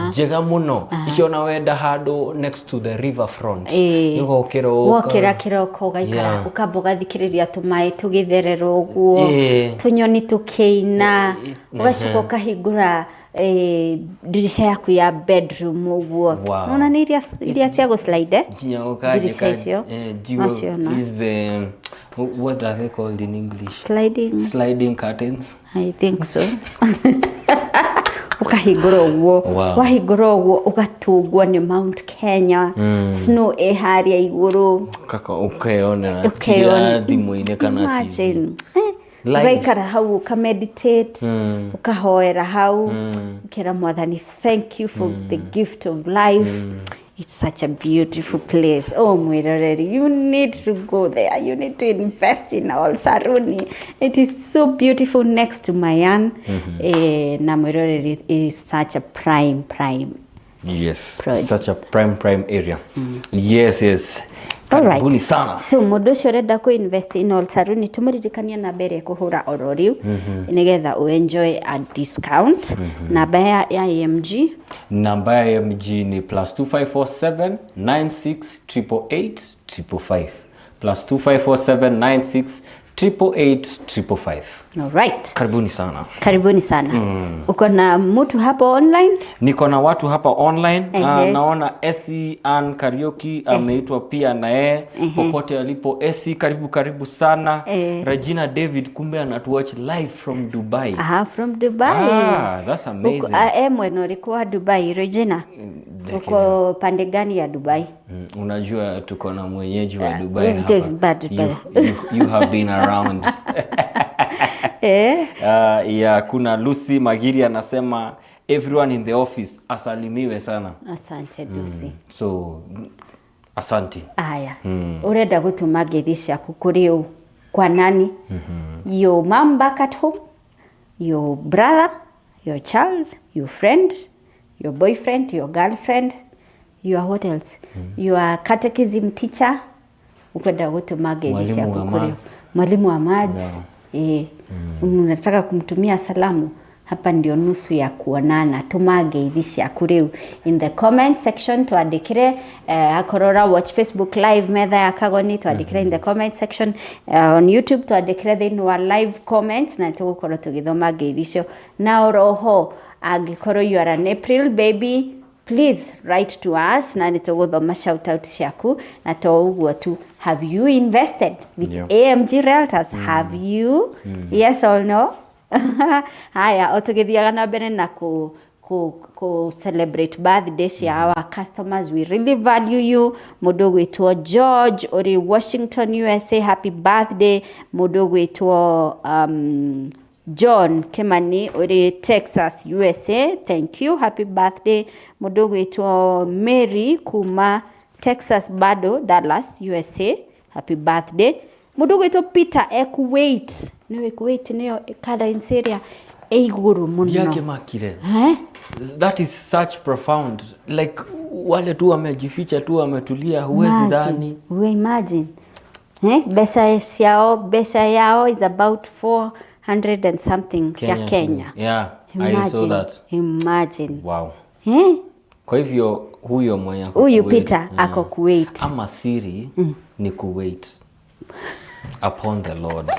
njega mũno icio, ona wenda handũ next to the river front. Ũgokĩra. Wokĩra kĩroko ũgaikara, ũkamba ũgathikĩrĩria tũmaĩ tũgĩtherera ũguo, tũnyoni tũkĩina, ũgacoka ũkahingũra ndirica yaku ya bedroom ũguo. Nona nĩ iria cia gũslide, eh? Nginya ũkanjĩka Ndirica icio njigue Naciona. is the, what are they called in English? Sliding. Sliding curtains. I think so. Ũkahingũra ũguo. Wahingũra ũguo ũgatungwo nĩ Mount Kenya, snow ĩ harĩa igũrũ. Kaka ũkeyonera. Ũkeyona- Tiga thimũ-inĩ kana TV. Imagine. Live. Ũgaikara hau, ũkameditate, ũkahoera hau, ũkera Mwathani, "Thank you for the gift of life." It's such a beautiful place. Oh, mwĩroreri, you need to go there. You need to invest in Ol Saruni. It is so beautiful next to Mayan. Na mwĩroreri, it is such a prime, prime Yes. project. Such a prime, prime area. Yes. Alright. Karibuni sana. So mũndũ ũcio ũrenda kũ invest in Ol Saruni, tũmũririkanie namba ĩrĩa ĩkũhũra oro rĩu nĩgetha ũ enjoy a discount. Namba ya AMG? Namba ya AMG ni +2547 96 888 555, +2547 96 888 555. Alright. Karibuni sana. Karibuni sana. Uko na mtu hapo online? Niko na watu hapa online. Ehe. Naona Esi Ann Karaoke ameitwa pia na yeye popote alipo. Esi, karibu, karibu sana. Regina David kumbe anatuwatch live from Dubai. Aha, from Dubai. Ah, that's amazing. Mwena ũrĩkũ wa Dubai, Regina? Uko pande gani ya Dubai? Unajua tuko na mwenyeji wa Dubai mm, hapa. Dubai. You have been around. Yeah, kuna Lucy Magiri anasema everyone in the office asalimiwe sana. Asante, Lucy. So asanti. Aya, urenda gũtũma ngeithi ciaku kũrĩ ũ, kwa nani? Your mom back at home, your brother, your child, your friend, your boyfriend, your girlfriend, your what else, your catechism teacher. Ukwenda gũtũma ngeithi Mwalimu ciaku wa kũrĩ maths. Mwalimu wa maths, unataka kumtumia salamu, hapa ndio nusu ya kuonana. Tuma ngeithi ciaku rĩu in the comment section, twandĩkĩre. Akorwo ũra watch Facebook live metha ya Kagoni, twandĩkĩre in the comment section. On YouTube, twandĩkĩre thĩinĩ wa live comments na tũgũkorwo tũgĩthoma ngeithi icio. Na oroho angĩkorwo you are an April baby, please write to us na nĩ tũgũthoma shout out ciaku. Na to ũguo tu, have you invested with AMG Realtors? Have you? Yes or no? Haya, o tũgĩthiaga na mbere na ku celebrate birthday cia our customers, we really value you. Mũndũ ũgwĩtwo George ũrĩ Washington, USA, happy birthday. Mũndũ ũgwĩtwo John Kimani ũrĩ Texas, USA, thank you, happy birthday. Mũndũ ũgwĩtwo Mary kuma Texas bado, Dallas, USA, happy birthday. Mũndũ ũgwĩtwo Peter e Kuwait. Nĩũĩ Kuwait nĩyo currency ĩrĩa ĩ igũrũ mũno. Ndiakĩmakire. Eh? That is such profound, like wale tu wamejificha tu, wametulia, huwezi Imagine. dhani. We imagine. Eh? Mbeca ciao, mbeca yao is about 400 and something cia Kenya. Yeah, I saw that. Imagine. Wow. Eh? Kwa hivyo huyo mwenye ako Huyu Kuwait, Peter ako Kuwait. Ama siri ni kuwait upon the Lord.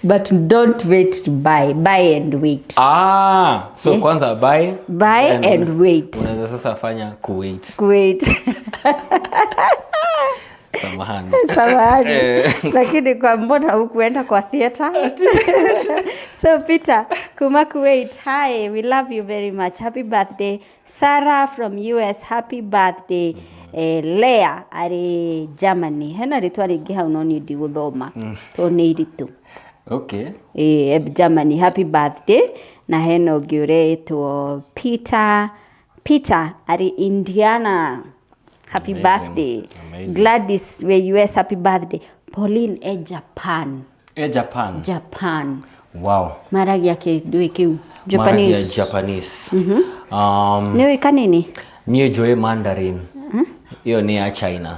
But don't wait to buy. Buy and wait. Ah, so kwanza buy, Buy then and wait. Unaweza sasa fanya kuwait. Kuwait. Samahani. Samahani. Lakini kwa mbona hukuenda kwa theater? So Peter, kuma Kuwait, hi, we love you very much. Happy birthday. Sarah from US, happy birthday. Lea arĩ Germany. Hena rĩtwa rĩngĩ hau no niĩ ndigũthoma tondũ nĩ iritũ. Okay. Germany, happy birthday. Na hena ũngĩ ũretwo Peter. Peter arĩ Indiana. Happy Amazing. birthday. Amazing. Gladys we US, happy birthday. Pauline e Japan. Japan. Japan. Wow. Maragia kĩndũ kĩu. Maragia Japanese. Japanese. Nĩ ũĩ kanini? Niĩ njũĩ Mandarin. Ĩyo nĩ ya China.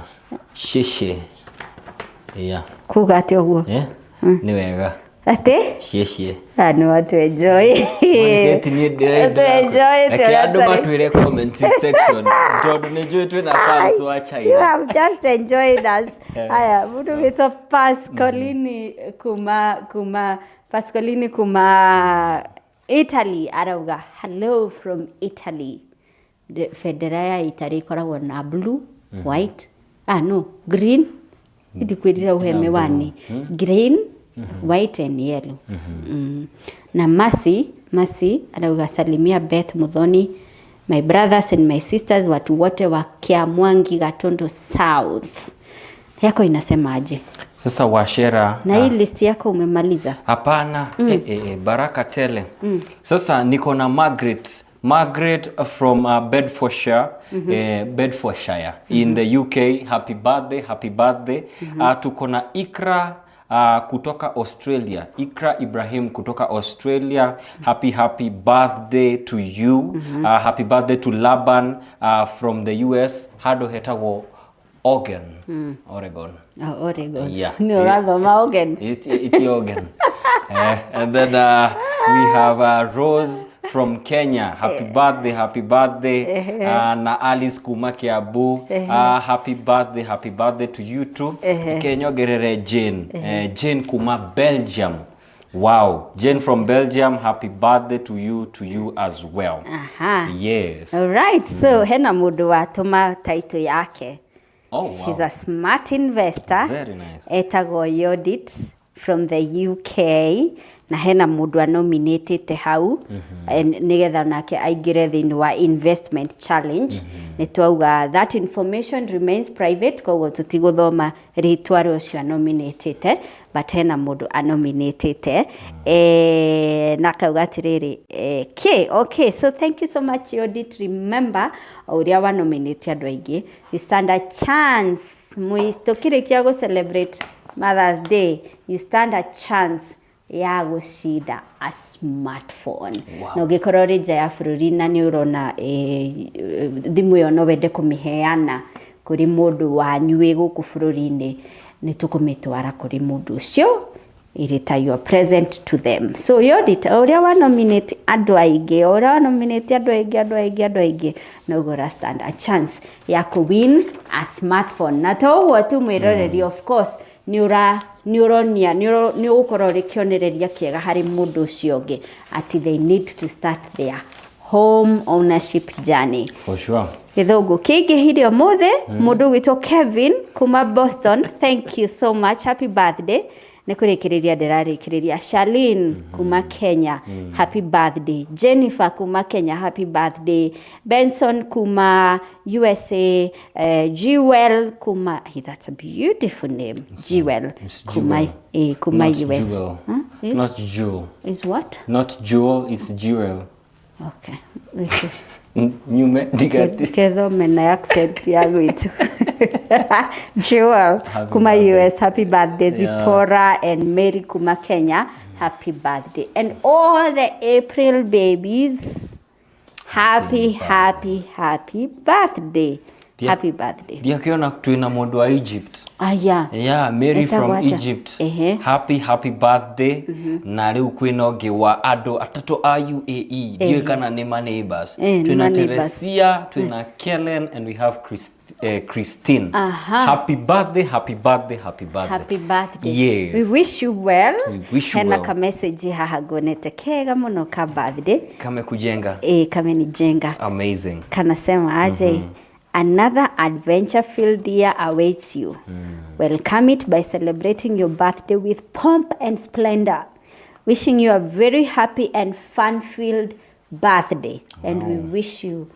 Shishi. Yeah. Kuga atĩ ũguo? Eh? Nĩ wega. Atĩ? Shishi. Ah, nĩ watu enjoy. Enjoy. Reke andũ matwĩre comment section tondũ nĩ njũĩ twĩna fans wa You China. have just enjoyed us. Haya, mũndũ wĩtwo Pascolini kuma Pascolini kuma Italy arauga hello from Italy. Bendera ya Italy ĩkoragwo na blue, white, ah no, green. Ndikwĩrire ũhe miwani. Green, white and yellow. Na Masi arauga salimia Beth Muthoni, my brothers and my sisters, watu wote wa Kiamwangi Gatondo South. Yako inasemaje? Sasa Washera Na hii list yako umemaliza? Hapana. Baraka tele. Sasa niko na Margaret from Bedfordshire, Bedfordshire in the UK. Happy birthday, happy birthday. Tuko na Ikra kutoka Australia. Ikra Ibrahim kutoka Australia. Happy, happy birthday to you. Happy birthday to Laban from the US. Hado hetagwo Oregon. Oregon. Oh, Oregon. Yeah. Nĩ ũrathoma Oregon. It's Oregon. And then we have Rose from Kenya. Happy birthday, happy birthday. Na Alice kuma Kiambu. Happy birthday, happy birthday to you too. Kenyongerere Jane. Jane kuma Belgium. Wow. Jane from Belgium, happy birthday to you as well. Aha. Yes. All right. So hena mũndũ watũma title yake. Oh, wow. She's a smart investor. Very nice. Etagwo Yodit from the UK. Na hena mũndũ anominatĩte hau nĩgetha nake aingĩre thĩinĩ wa investment challenge. Nĩ twauga that information remains private, koguo tũtigũthoma rĩtwa rĩa ũcio anominatĩte, but hena mũndũ anominatĩte na akauga atĩrĩrĩ, okay, so thank you so much Yodit. Remember o ũrĩa wanominate andũ aingĩ, you stand a chance. Tũkĩrĩkia gũ celebrate Mother's Day, you stand a chance ya gũcinda a smartphone. Wow. Na ũngĩkorwo ũrĩ nja ya bũrũri na nĩ ũrona thimũ ĩyo no wende kũmĩheana kũrĩ mũndũ wanyu wĩ gũkũ bũrũri-inĩ, nĩ tũkũmĩtwara kũrĩ mũndũ ũcio ĩrĩ ta your present to them. So Yodit, o ũrĩa wa nominate andũ aingĩ, o ũrĩa wa nominate andũ aingĩ, andũ aingĩ, andũ aingĩ, noguo ũra stand a chance ya kũ win a smartphone. Na to ũguo tu mwĩroreri, of course, nĩ ũronia, nĩ ũgũkorwo ũrĩ kĩonereria kĩega harĩ mũndũ ũcio ũngĩ atĩ they need to start their home ownership journey. For sure. Gĩthũngũ kĩingĩhire ũmũthĩ. Mũndũ ũgwĩtwo Kevin kuma Boston, thank you so much, happy birthday. Nĩ kũrĩkĩrĩria ndĩrarĩkĩrĩria. Charlene kuma Kenya, happy birthday. Jennifer kuma Kenya, happy birthday. Benson kuma USA, Jewel kuma, hey, that's a beautiful name. Jewel kuma, Jewel. kuma Not US. Jewel. Huh? Is? Not Jewel. Is what? Not Jewel, it's Jewel. Okay. Nyume ndigati. Kethome na accent ya gwitũ. Joel Happy kuma birthday. US, happy birthday. Zipporah and Mary kuma Kenya, happy birthday. And all the April babies, happy, happy, happy birthday. Happy birthday. Ndiakiona twina mundu wa Egypt. Aya. Yeah, Mary Etagwo from atĩa? Egypt. Ehe. Happy happy birthday. Na rĩu kwĩna ũngĩ wa andũ atatũ a UAE. Ndiũĩ kana nĩ ma neighbors. Eh, nĩ Twĩna ma neighbors. Teresia, twĩna Kellen and we have Christine. Aha. Happy birthday, happy birthday, happy birthday. Happy birthday. Yes. We wish you well. We wish you Hena well. ka message haha ngonete kega muno ka birthday. Kamekujenga. Eh, kamenijenga. Amazing. Kanasema aje? Another adventure filled year awaits you. Welcome it by celebrating your birthday with pomp and splendor. Wishing you a very happy and fun filled birthday. And we wish you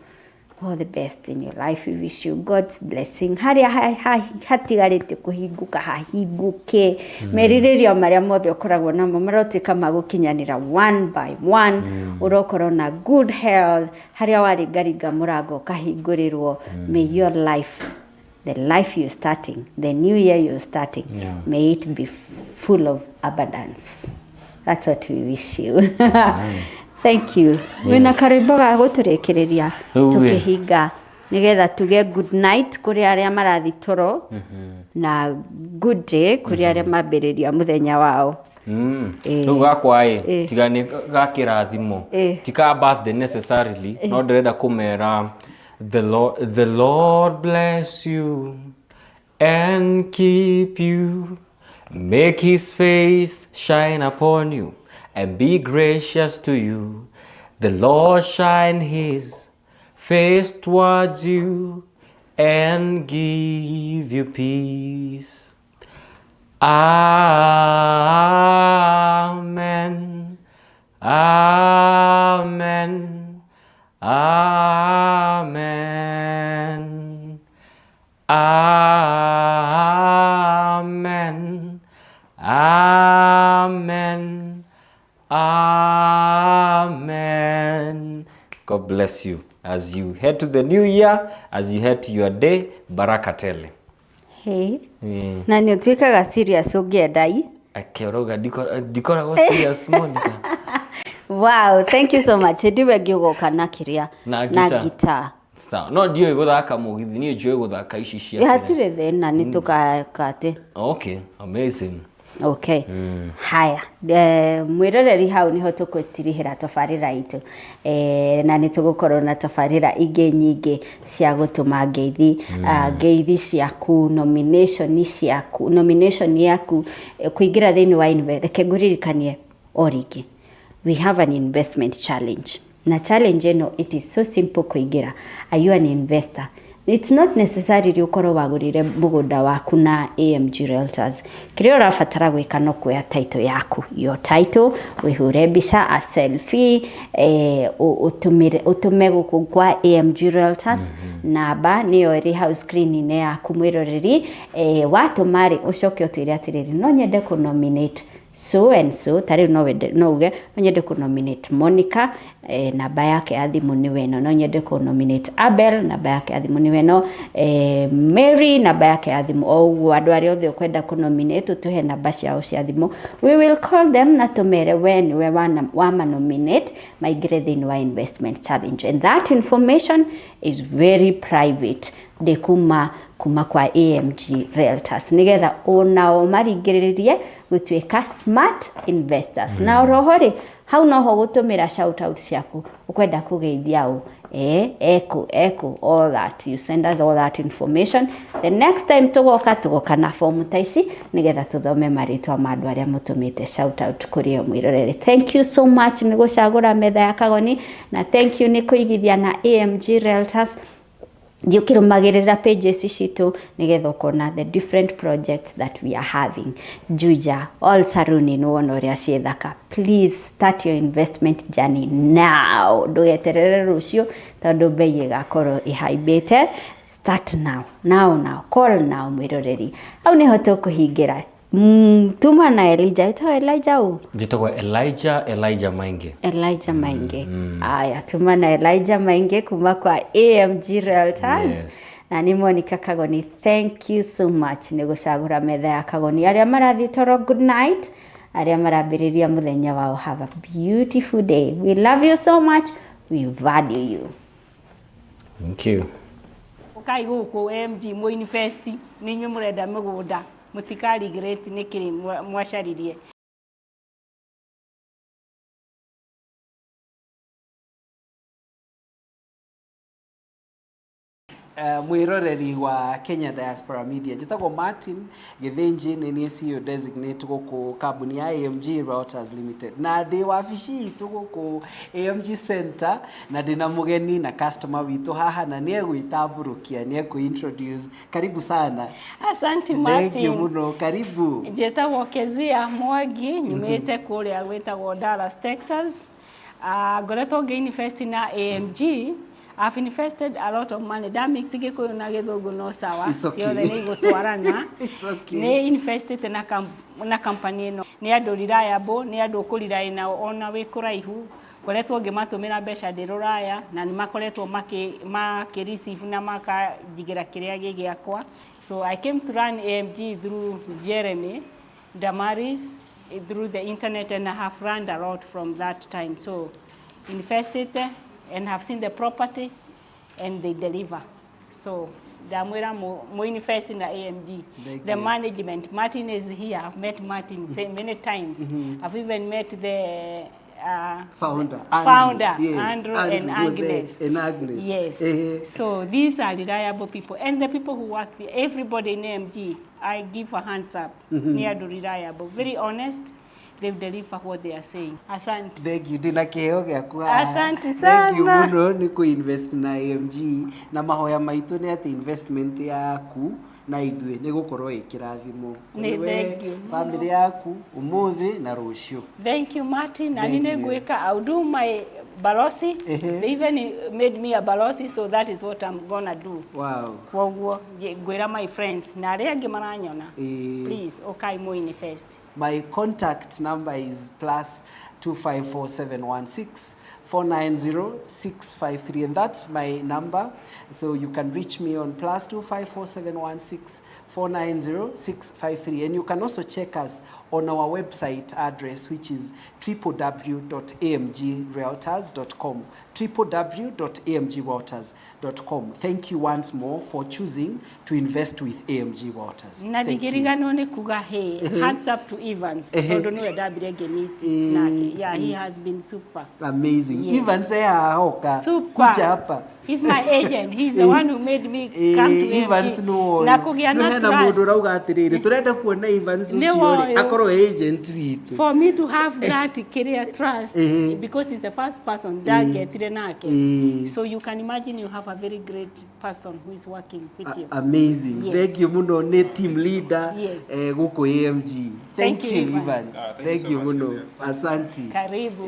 all the best in your life. We wish you God's blessing. Harĩa hatigarĩte kũhingũka hahingũke. Merirĩrio marĩa mothe ũkoragwo namo marotuĩka ma gũkinyanĩra one by one. Ũrokorwo na good health. Harĩa waringaringa mũrango ũkahingũrĩrwo. May your life, the life you're starting, the new year you're starting, may it be full of abundance. That's what we wish you. Thank you. Wĩna karwĩmbo ga gũtũrĩkĩrĩria Rĩu ĩ. tũkĩhinga nĩgetha tuge good night kũrĩ arĩa marathi toro na good day kũrĩ arĩa mambĩrĩria mũthenya wao. Rĩu gakwa ĩ, tiga nĩ ga kĩrathimo, ti ka birthday necessarily, no ndĩrenda kũmera the Lord bless you and keep you, make his face shine upon you and be gracious to you. The Lord shine his face towards you and give you peace. Amen. Amen. Amen. Amen. Amen. Amen. God bless you as you head to the new year, as you head to your day. Baraka tele. Hey. Na nĩ ũtuĩkaga serious ũngĩenda i. Akĩoroga ndikoragwo serious, Monica. Wow, thank you so much. Hĩndĩ ĩyo ĩngĩ ũgoka na kĩrĩa? Na na guitar. Guitar. Sawa. No ndiũĩ gũthaka mũgithi, niĩ njũĩ gũthaka ici cia kĩrĩa. Hatirĩ thĩna, nĩ tũkate. Okay, amazing. Okay. Haya, mwĩroreri, hau niho tũgũtirihĩra tabarĩra itũ, na nĩ tũgũkorwo na tabarĩra ingĩ nyingĩ cia gũtũma ngeithi, ngeithi ciaku, nomination ciaku, nomination yaku, kũingĩra thĩinĩ wa invest. Reke ngũririkanie o rĩngĩ, we have an investment challenge, na challenge ĩno, it is so simple kũingĩra. Are you an investor? It's not necessarily ũkorwo wagũrire mũgũnda waku na AMG Realtors. Kĩrĩa ũrabatara gwĩka no kuoya title yaku, your title, wĩhũre mbica, a selfie, ũtũme gũkũ kwa AMG Realtors. Namba nĩyo ĩrĩ hau screen-inĩ yaku, mwĩroreri. Watũma rĩ, ũcoke ũtwĩre atĩrĩrĩ, "No nyende kũ nominate so and so." Ta rĩu no wende, no uge, "No nyende kũ nominate Monica, namba yake ya thimũ nĩ weno. No nyende kũ nominate Abel, namba yake ya thimũ nĩ weno. Mary, namba yake ya thimũ." O ũguo, andũ arĩa othe ũkwenda kũ nominate, ũtũhe namba ciao cia thimũ. We will call them na tũmere we nĩwe wama nominate maingĩre thĩinĩ wa investment challenge, and that information is very private, ndĩ kuma kwa AMG Realtors, nigetha onao maringĩrĩrie gũtuĩka smart investors. Na oroho rĩ, hau noho gũtũmĩra shout out ciaku, ũkwenda kũgeithia ũ, eku eku, all that, you send us all that information. The next time tũgoka, tũgoka na fomu ta ici nigetha tũthome marĩtwa ma andũ arĩa mũtũmĩte shout out kũrĩ o. Mwĩrorere, thank you so much nĩ gũcagũra metha ya Kagoni, na thank you nĩ kũigithia na AMG Realtors. Thiĩ ũkĩrũmagĩrĩra pages citũ nĩgetha ũkona the different projects that we are having. Juja, all Saruni, nĩwona ũrĩa ciĩ thaka. Please start your investment journey now, ndũgeterere rũciũ tondũ bei ĩgakorwo ĩhaimbĩte. Start now, now, now, call now. Mwĩroreri, hau nĩho tũkũhingĩra. Tuma na Elijah, ĩtagwo Elijah ũ? Njĩtagwo Elijah, Elijah Maingi. Elijah Maingi. Aya, tuma na Elijah Maingi kuma kwa AMG Realtors. Yes. Na nĩ Monica Kagoni, thank you so much nĩ gũcagũra metha ya Kagoni. Arĩa marathiĩ toro, good night. Arĩa marambĩrĩria mũthenya wao, have a beautiful day. We love you so much. We value you. Thank you. Ũkai gũkũ AMG mũ invest, nĩ inyuĩ mũrenda mĩgũnda, mũtika regret nĩ kĩrĩ mwacaririe. Mwiroreri wa Kenya Diaspora Media, njĩtagwo Martin Gĩthĩnji, nĩ niĩ CEO designate gũkũ kambuni ya AMG Realtors Limited, na ndĩ wabici itũ gũkũ AMG Center, na ndĩna mũgeni na customer witũ haha, na nĩ egwĩtambũrũkia, nĩ ekũ-introduce. Karibu sana. Asante. Thank you Martin. Mũno, karibu. Njĩtagwo Kezia Mwangi, nyumĩte kũrĩa gwĩtagwo Dallas, Texas. Ngoretwo ngĩ-invest na AMG. I've invested a lot of money. Nda mix Gĩkũyũ na Gĩthũngũ, no sawa. It's okay. Ciothe nĩ igũtwarana. It's okay. Nĩ investĩte na company ĩno. Nĩ andũ reliable, nĩ andũ ũkũrely nao ona wĩ kũraihu. Ngoretwo ngĩmatũmĩra mbeca ndĩ rũraya na nĩ makoretwo makĩ receive na makanjigĩra kĩrĩa gĩ gĩakwa. So I came to run AMG through Jeremy Damaris, through the internet, and I have learned a lot from that time. So invested and have seen the property and they deliver. So ndamwĩra mo invest na AMG. Thank The you. management, Martin is here. I've met Martin many times. I've even met the founder, founder, Andrew, yes, Andrew, and Andrew there, Agnes. And Agnes. Yes. So these are reliable people. And the people who work there, everybody in AMG, I give a hands up. Nĩ andũ reliable, very honest. They deliver what they are saying. Asante. Thank you. Ndĩna kĩheo gĩaku haha. Asante Thank you sana. Mũno nĩ kũ-invest na AMG, na mahoya maitũ nĩ atĩ investment yaku na ithuĩ nĩ gũkorwo ĩ kĩrathimo Nĩ kũrĩ we, thank you. Family yaku, ũmũthĩ na rũciũ. Thank you, Martin. Na Thank nĩ you. ngwĩka, I'll do my balosi. Ehe. They even made me a balosi, so that is what I'm gonna do. Kwoguo ngwĩra my friends na arĩa angĩ maranyona, please, ũkai mũ invest. My contact number is +254716 490 653, and that's my number. So you can reach me on +254716 490 653, and you can also check us on our website address, which is www.amgrealtors.com. www.amgrealtors.com. Thank you once more for choosing to invest with AMG Realtors. Na Thank you. ndingĩriganĩrwo nĩ kuga, hey, hands up to Evans, tondũ nĩwe ndambire ngĩmeet nake. Yeah, he has been super. Amazing. Yes. Evans haoka. Super. Kuja hapa. He's my agent. He's the one who made me come to Evans AMG. nĩ Na kũgĩa na hena mũndũ trust. ũrauga atĩrĩrĩ, tũrenda kuona Evans Nĩ ũcio rĩ, woyũ. akorwo agent witũ. For me to have that career trust, because he's the first person ndagetire nake. So you can imagine you have a very great person who is working with you. Amazing. Yes. Thank you mũno, nĩ team leader Yes. gũkũ AMG. Thank Thank you, you, Evans. Evans. Thank you mũno. Asante. Karibu.